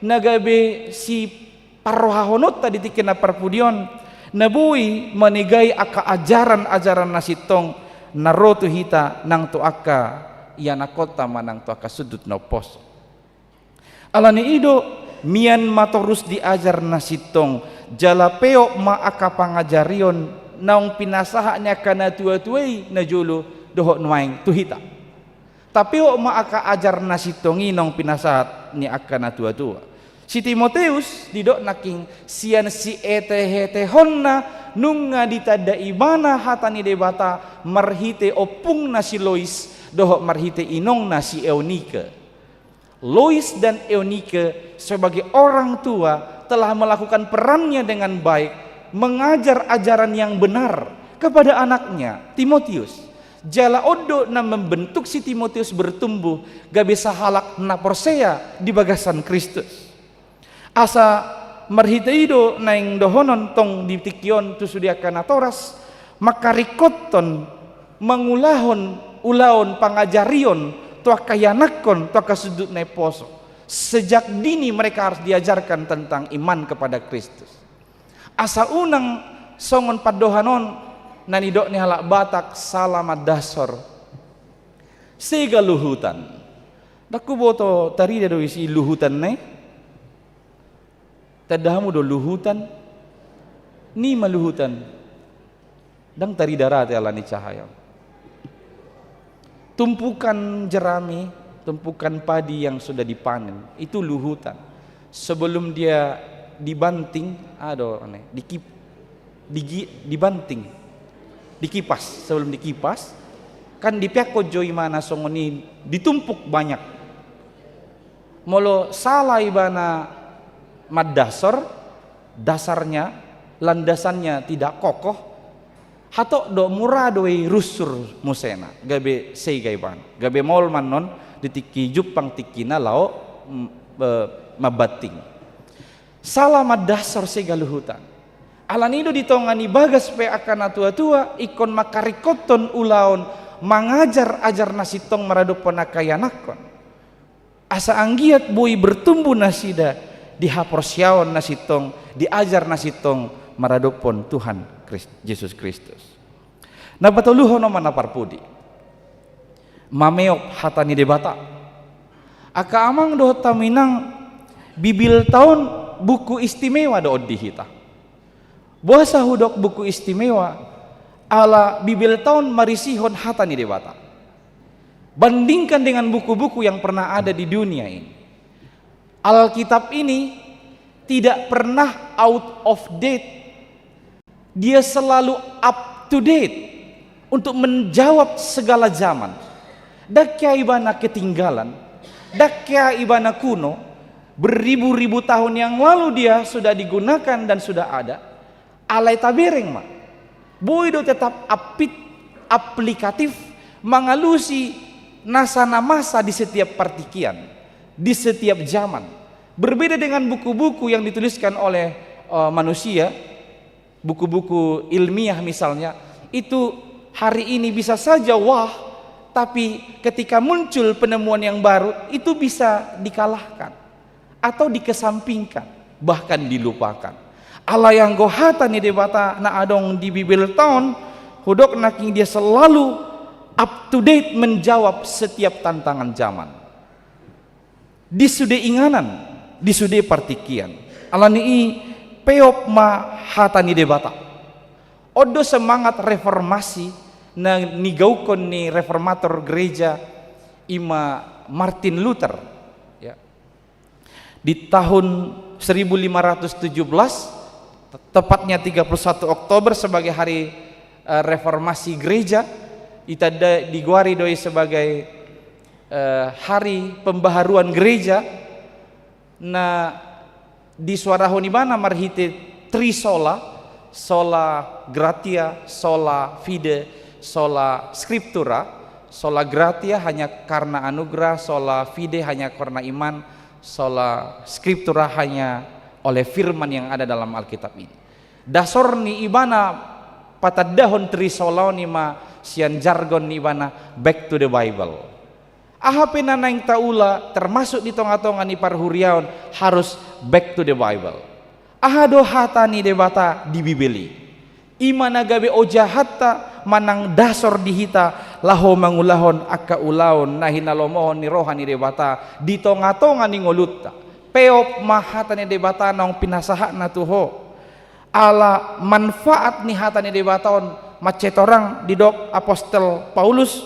na gabe siparrohahononta di tingki na parpudi on, na boi manegai angka ajaran-ajaran na sintong na ro tu hita nang tu angka ianakhonta manang tu angka sundut na umposo. Ala ni i do, mian ma torus diajar na sintong, jala peop ma angka pangajarion naung pinasahat ni angka natuatua i na jolo dohot nuaeng tu hita. Tapeop ma angka ajar na sintong i naung pinasahat ni angka natuatua. Si Timoteus didok nangkin, sian sietehetehonna nunga ditanda ibana hata ni Debata marhite ompungna si Lois dohot marhite inongna si Eunike. Lois dan Eunike sebagai orang tua telah melakukan perannya dengan baik, mengajar ajaran yang benar kepada anaknya, Timotius. Jala on do na membentuk si Timotius bertumbuh gabe sahalak na porsea di bagasan Kristus. Asa marhite i do naeng dohonon tong di tingki on tu sude angka natoras, mangkaringkothon, mangulahon ulaon pangajarion tu angka ianakhon, tu angka sundut na umposo. Sejak dini mereka harus diajarkan tentang iman kepada Kristus. Asa unang songon pandohan on na nidok ni halak Batak, sala mandasor, sega luhutan. Ndang huboto tarida do isi luhutan na i. Tanda hamu do luhutan? Nima luhutan? Ndang tarida rate ala ni cahaya. Tumpukan jerami, tumpukan padi yang sudah dipanen, itu luhutan. Sebelum dia dibanting, aduh, aneh, dikip-, digi-, dibanting, dikipas, sebelum dikipas, kan dipeakkon jo imana songon i, ditumpuk banyak. Molo sala ibana mandasor, dasarnya, landasannya tidak kokoh, hatop do mura do i runsur musena, gabe sega ibana, gabe maol ma annon di tingki jumpang tingkina laho, mm, eh, mambanting. Sala mandasor, sega luhutan. Ala ni i do di tonga ni bagas pe angka natuatua ingkon mangkaringkothon ulaon mangajar ajar na sintong maradophon angka ianakhon. Asa anggiat boi bertumbuh nasida di haporseaon na sintong, di ajar na sintong maradophon Tuhan Krist-, Jesus Kristus. Na patoluhon on ma na parpudi. Mameop hata ni Debata. Angka amang dohot hamu inang, Bibelta on buku istimewa do on di hita. Boasa hudok buku istimewa? Ala Bibelta on marisihon hata ni Debata. Bandingkan dengan buku-buku yang pernah ada di dunia ini. Alkitab ini tidak pernah out of date. Dia selalu up to date untuk menjawab segala zaman. Ndang hea ibana ketinggalan, ndang hea ibana kuno, beribu-ribu tahun yang lalu dia sudah digunakan dan sudah ada. Alai tabereng ma, boi do tetap apit, aplikatif, mangalusi nasa na masa di setiap partingkian, di setiap zaman. Berbeda dengan buku-buku yang dituliskan oleh, eh, manusia, buku-buku ilmiah misalnya, itu hari ini bisa saja wah, tapi ketika muncul penemuan yang baru, itu bisa dikalahkan atau dikesampingkan, bahkan dilupakan. Alai anggo hata ni Debata na adong di Bibelta on, hudok nangkin dia selalu up to date menjawab setiap tantangan zaman. Di sude inganan, di sude partingkian. Ala ni i, peop ma hata ni Debata. On do semangat reformasi na nigaukkon ni reformator gereja, i ma Martin Luther. Ya. Di tahun seribu lima ratus tujuh belas, te-, tepatnya tiga puluh satu Oktober sebagai hari, eh, reformasi gereja, itanda digoari do i sebagai, eh, hari pembaharuan gereja, na disuarahon ibana marhite tri sola, sola gratia, sola fide, sola scriptura. Sola gratia hanya karena anugerah, sola fide hanya karena iman, Sola scriptura, hanya oleh firman yang ada dalam Alkitab ini. Dasor ni ibana patandahon trisolaon i ma sian jargon ni ibana back to the Bible. Aha pe na naeng taula, termasuk di tonga-tonga ni parhuriaon, harus back to the Bible. Aha do hata ni Debata di Bibel i? I ma na gabe ojahanta manang dasor di hita laho mangulahon angka ulaon na hinalomohon ni roha ni Debata di tonga-tonga ni ngolunta. Peop ma hata ni Debata naung pinasahatna tu ho. Ala manfaat ni hata ni Debata on, mansai torang didok apostel Paulus,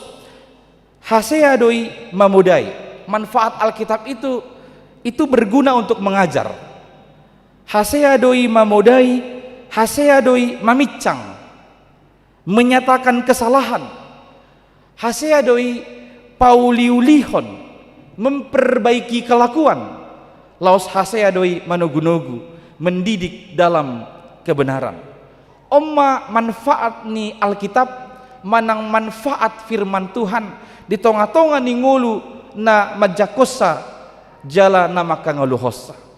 hasea do i mamodai. Manfaat Alkitab itu, itu berguna untuk mengajar. Hasea do i mamodai, hasea do i maminsang, menyatakan kesalahan, hasea do i pauliulihon, memperbaiki kelakuan, laos hasea do i manogunogu, mendidik dalam kebenaran. On ma manfaat ni Alkitab, manang manfaat firman Tuhan di tonga-tonga ni ngolu na manjangkonsa jala na mangkangoluhonsa.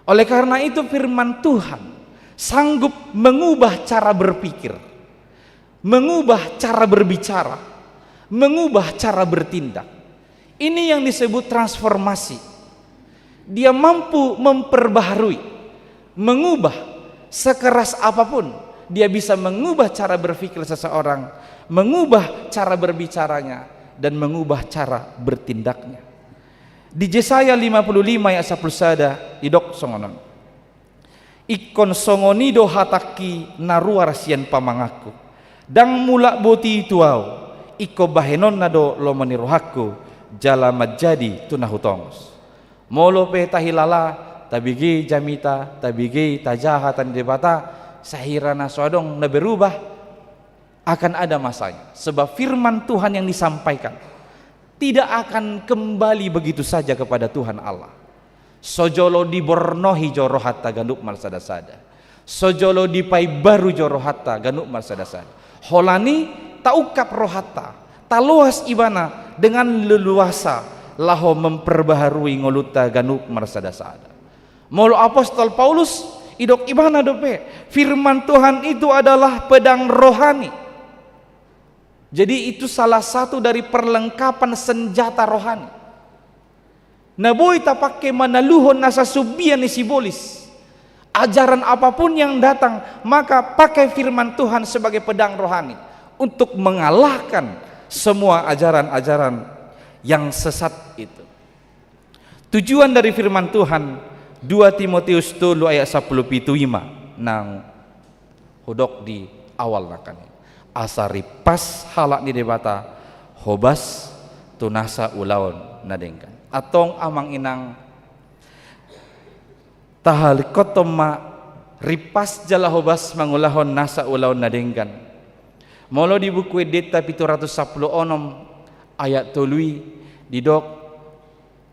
Oleh karena itu, firman Tuhan sanggup mengubah cara berpikir, mengubah cara berbicara, mengubah cara bertindak. Ini yang disebut transformasi. Dia mampu memperbaharui, mengubah, sekeras apapun, dia bisa mengubah cara berpikir seseorang, mengubah cara berbicaranya, dan mengubah cara bertindaknya. Di Jesaya lima puluh lima ayat sampulu sada didok songon on: Ingkon songon i do hatangki na ruar sian pamanganku. Ndang mulak boti tu ahu, ingkon bahenonna do lomo ni rohangku, jala manjadi tu na hutongos. Molo pe tahilala, tabege jamita, tabege tajaha hata ni Debata, sahira na so adong na berubah, akan ada masanya. Sebab firman Tuhan yang disampaikan tidak akan kembali begitu saja kepada Tuhan Allah. So jolo dibornohi jo rohanta ganup marsadasada. So jolo dipaimbaru jo rohanta ganup marsadasada. Holan i taungkap rohanta, taloas ibana dengan leluasa laho memperbaharui ngolunta ganup marsadasada. Molo apostel Paulus, didok ibana dope, firman Tuhan itu adalah pedang rohani. Jadi, itu salah satu dari perlengkapan senjata rohani na boi tapangke manaluhon nasa sumbian ni sibolis. Ajaran apapun yang datang, maka pakai firman Tuhan sebagai pedang rohani untuk mengalahkan semua ajaran-ajaran yang sesat itu. Tujuan dari firman Tuhan, dua Timoteus tolu ayat sampulu pitu i ma naung hudok di awal nangkin. Asa rimpas halak ni Debata, hobas tu nasa ulaon na denggan. Antong amang inang, tahalingkothon ma rimpas jala hobas mangulahon nasa ulaon na denggan. Molo di Buku Endenta pitu ratus sampulu onom ayat tolu i didok,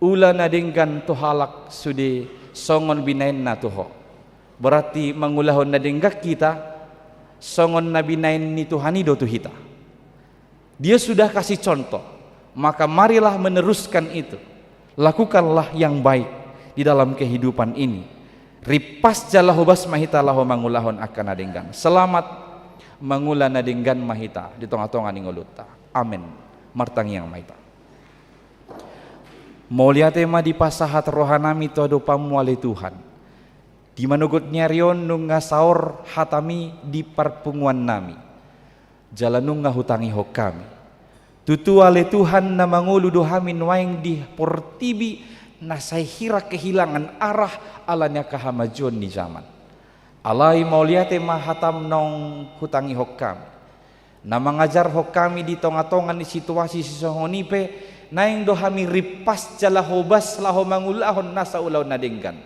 ula na denggan tu halak sude songon binahenna tu ho. Berarti mangulahon na denggan hita, songon na binahen ni Tuhan i do tu hita. Dia sudah kasih contoh, maka marilah meneruskan itu. Lakukanlah yang baik di dalam kehidupan ini. Rimpas jala hobas ma hita laho mangulahon angka na denggan. Selamat mangula na denggan ma hita di tonga-tonga ni ngolunta. Amen. Martangiang ma hita. Mauliate ma dipasahat rohanami tu adopanmu, ale Tuhan. Di manogot ni ari on nunga saor hatami di parpunguannami. Jala nunga hutangihon hami. Tutu, ale Tuhan, na mangolu do hami nuaeng di portibi na sai hira kehilangan arah ala ni angka hamajuon ni jaman. Alai mauliate ma hatam naung hutangihon hami, na mangajarhon hami di tonga-tonga ni situasi sisongon i pe, naeng do hami rimpas jala hobas laho mangulahon nasa ulaon na denggan.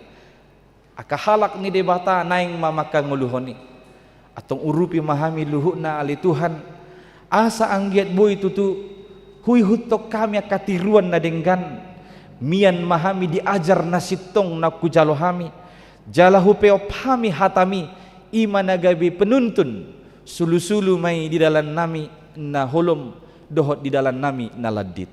Angka halak ni Debata naeng ma mangkangoluhon i. Antong urupi ma hami luhutna, ale Tuhan, asa anggiat boi tutu huihuthon hami angka tiruan na denggan. Mian ma hami diajar na sintong naung hujalo hami, jala hupeop hami hatami, i ma na gabe penuntun, sulusulu ma i di dalannami na holom dohot di dalannami na landit.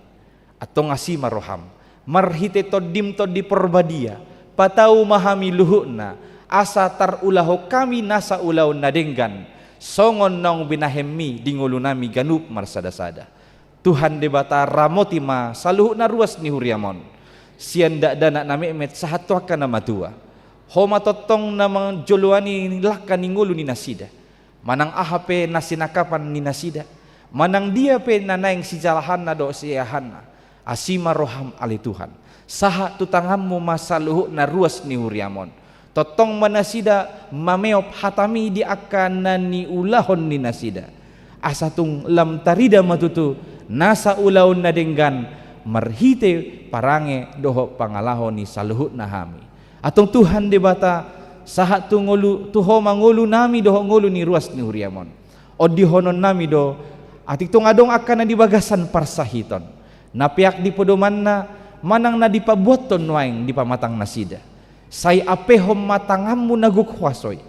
Antong asi ma roham. Marhite Tondim Tondi Porbadia, patau ma hami luhutna, asa tarulahon hami nasa ulaon na denggan, songon naung binahenmi di ngolunami ganup marsada-sada. Tuhan Debata, ramoti ma saluhutna ruas ni huriam on, sian dakdanak na metmet sahat tu angka na matua. Ho ma tongtong na manjoloani langka ni ngolu ni nasida, manang aha pe na sinangkapan ni nasida, manang dia pe na naeng sijalahanna dohot siahanna, asi ma roham ale Tuhan. Sahat tu tanganmu ma saluhutna ruas ni huriam on. Tongtong ma nasida mameop hatami di angka na niulahon ni nasida, asa tung lam tarida ma tutu nasa ulaon na denggan marhite parange dohot pangalaho ni saluhutna hami. Antong Tuhan Debata, sahat tu ngolu, tu Ho ma ngolunami dohot ngolu ni ruas ni huriam on. Ondihononnami do, atik tung adong angka na di bagasan parsahiton, na peak di podomanna, manang na dipabuathon nuaeng di pamatang nasida. Sai ampehon ma tanganmu na gok huaso i,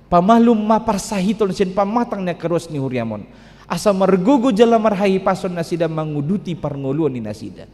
pamalum ma parsahiton sian pamatang ni angka ruas ni huriam on, asa margogo jala marhahipason nasida manguduti parngoluon ni nasida.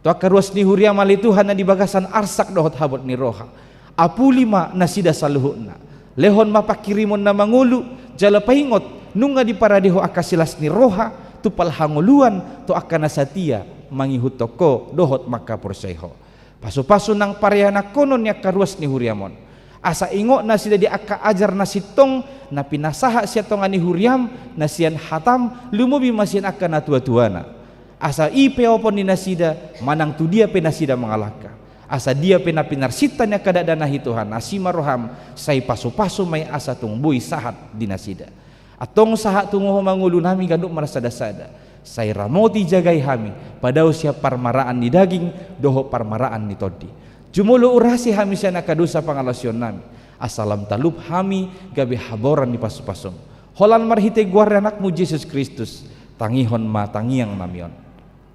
Tu angka ruas ni huriam ale Tuhan na di bagasan arsak dohot habot ni roha, apuli ma nasida saluhutna. Lehon ma pangkirimon na mangolu, jala paingot nunga diparade Ho angka silas ni roha tu parhangoluan tu angka na satia mangihuthon Ho dohot mangkaporseai Ho. Pasu-pasu nang parianakhonon ni angka ruas ni huriam on, asa ingot nasida di angka ajar na sintong na pinasahat sian tonga ni huriam, na sian hatam, lumobi ma sian angka natua-tuana. Asa i peopon ni nasida manang tu dia pe nasida mangalangka, asa dia pe na pinarsinta ni angka dakdanak i Tuhan, asi ma roham, sai pasu-pasu ma i asa tung boi sahat di nasida. Antong sahat tu Ho ma ngolunami ganup marsada-sada, sai ramoti jagai hami, padao sian parmaraan ni daging dohot parmaraan ni tondi. Jumolo urasi hami sian angka dosa pangalaosionnami, asa lam talup hami gabe haboran ni pasu-pasum. Holan marhite goar ni Anakmu Jesus Kristus, tangihon ma tangiangnami on.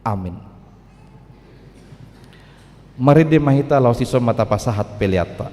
Amin. Marende ma hita laos dison ma tapasahat peleanta.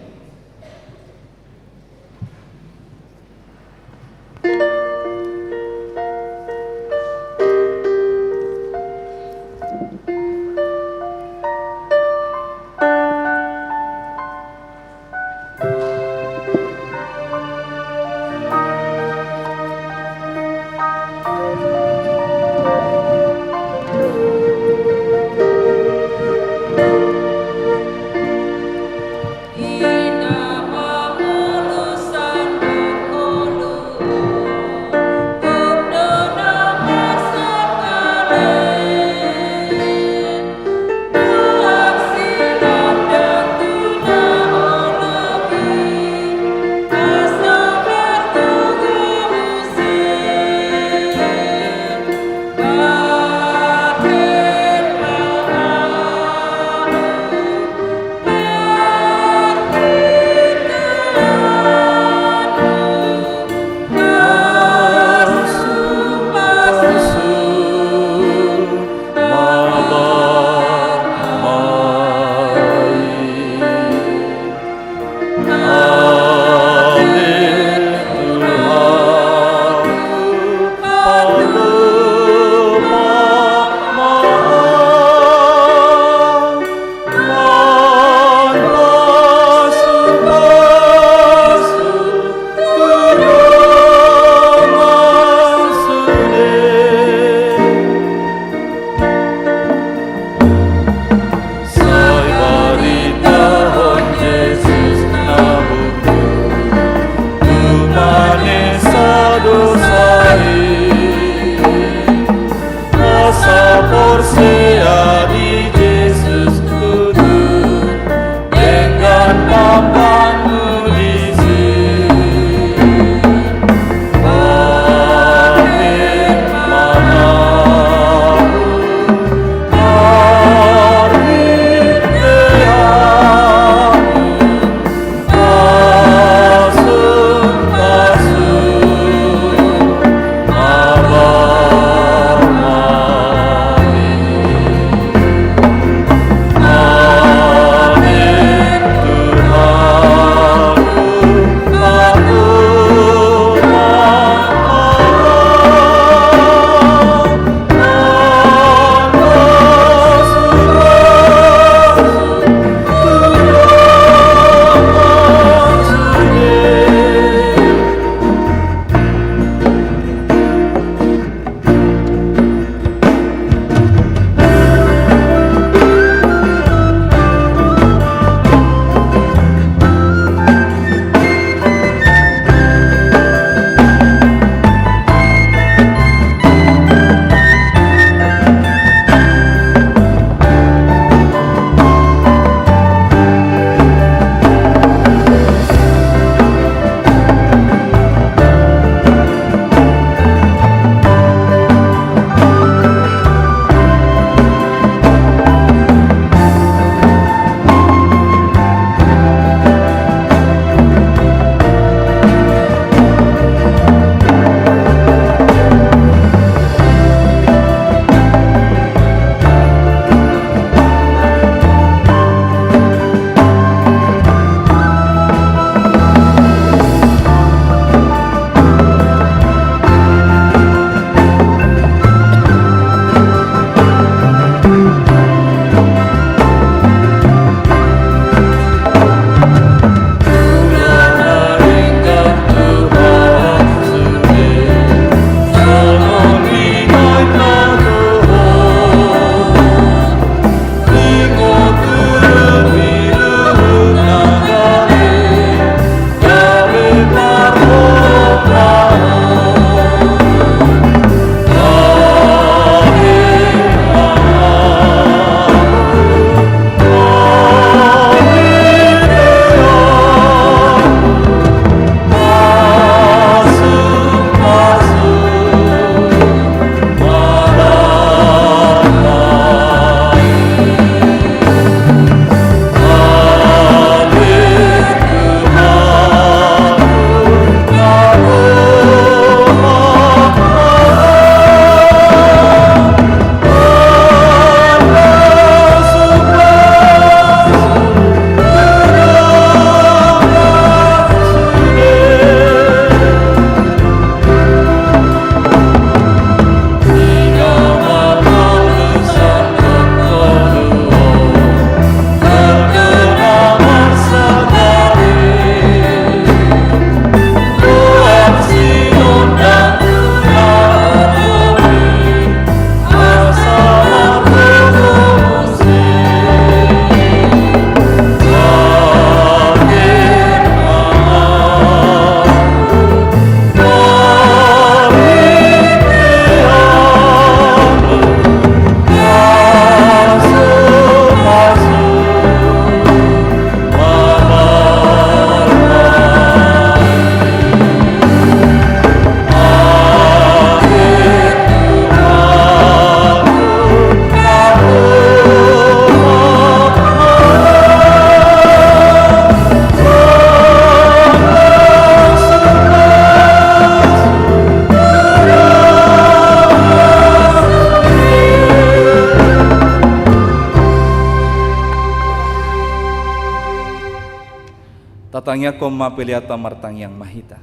Tangiangkon ma peleanta, martangiang ma hita.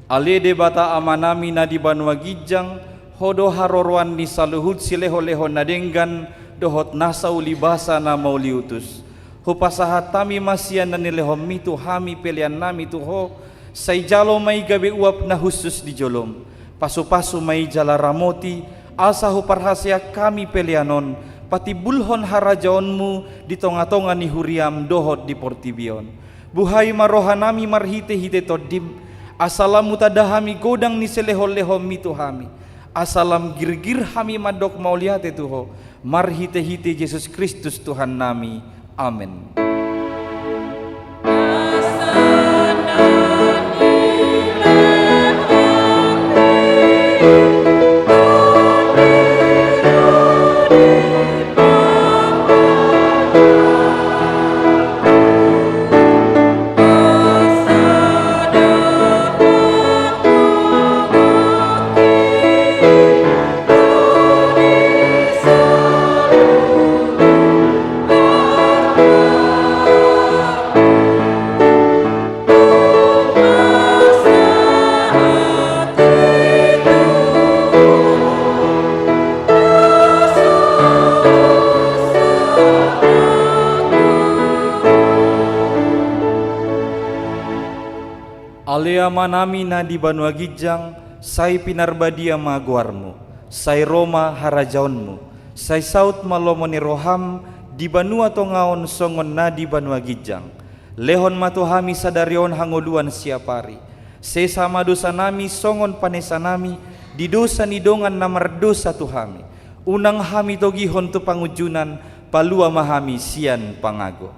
Ale Debata Amanami na di banua ginjang, Ho do haroroan ni saluhut silehonlehon na denggan dohot nasa ulibasa na mauliutus. Hupasahat hami ma sian na nilehonMi tu hami peleannami tu Ho, sai jalo ma i gabe uap na hushus di joloM. Pasupasu ma i jala ramoti, asa huparhaseang hami pelean on patimbulhon harajaonMu di tongatonga ni huriaM dohot di portibi on. Buhai ma rohanami marhitehite TondiM, asa lam hutanda hami godang ni silehonlehonMi tu hami, asa lam girgir hami mandok mauliate tu Ho, marhitehite Jesus Kristus Tuhannami. Amen. Ale Amanami na di banua ginjang, sai pinarbadia ma goarMu, sai ro ma harajaonMu, sai saut ma lomo ni rohaM di banua tonga on songon na di banua ginjang. Lehon ma tu hami sadari on hangoluan siapari. Sesa ma dosanami songon panesanami di dosa ni dongan na mardosa tu hami. Unang hami togihon tu pangunjunan, palua ma hami sian pangago.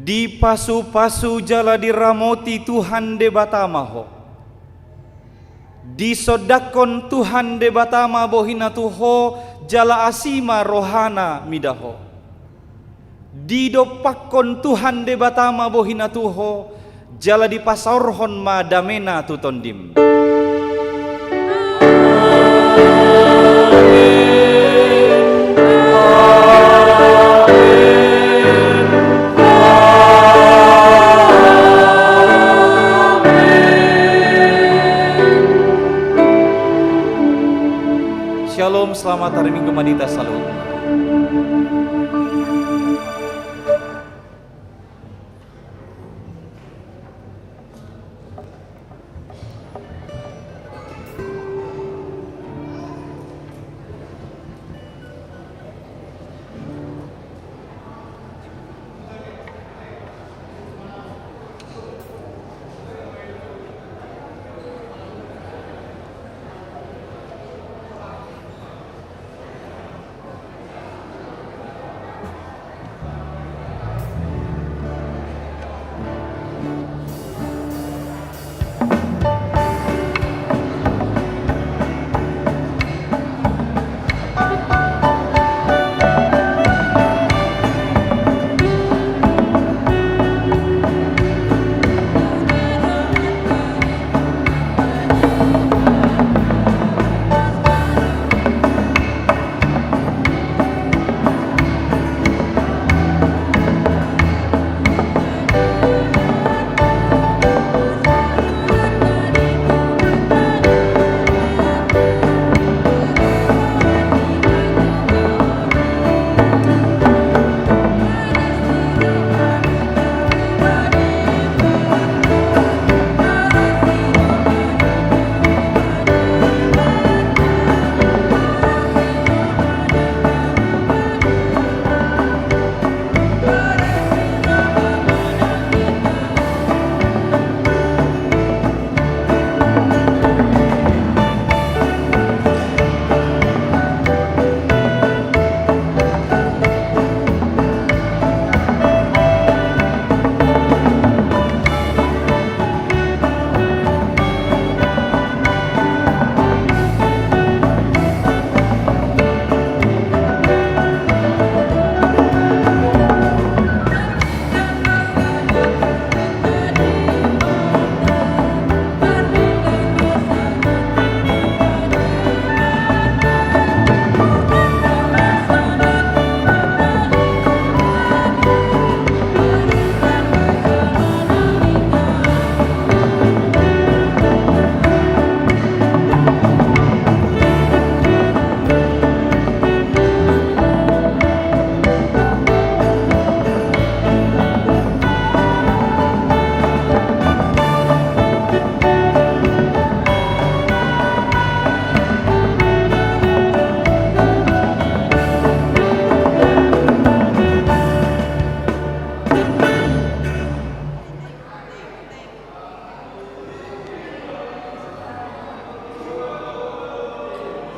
Dipasupasu jala diramoti Tuhan Debata ma ho. Disondangkon Tuhan Debata ma bohiNa tu ho, jala asi ma rohaNa mida ho. Didompakkon Tuhan Debata ma bohiNa tu ho, jala dipasaorhon ma dameNa tu tondim. Shalom, selamat hari Minggu ma di hita saluhutna.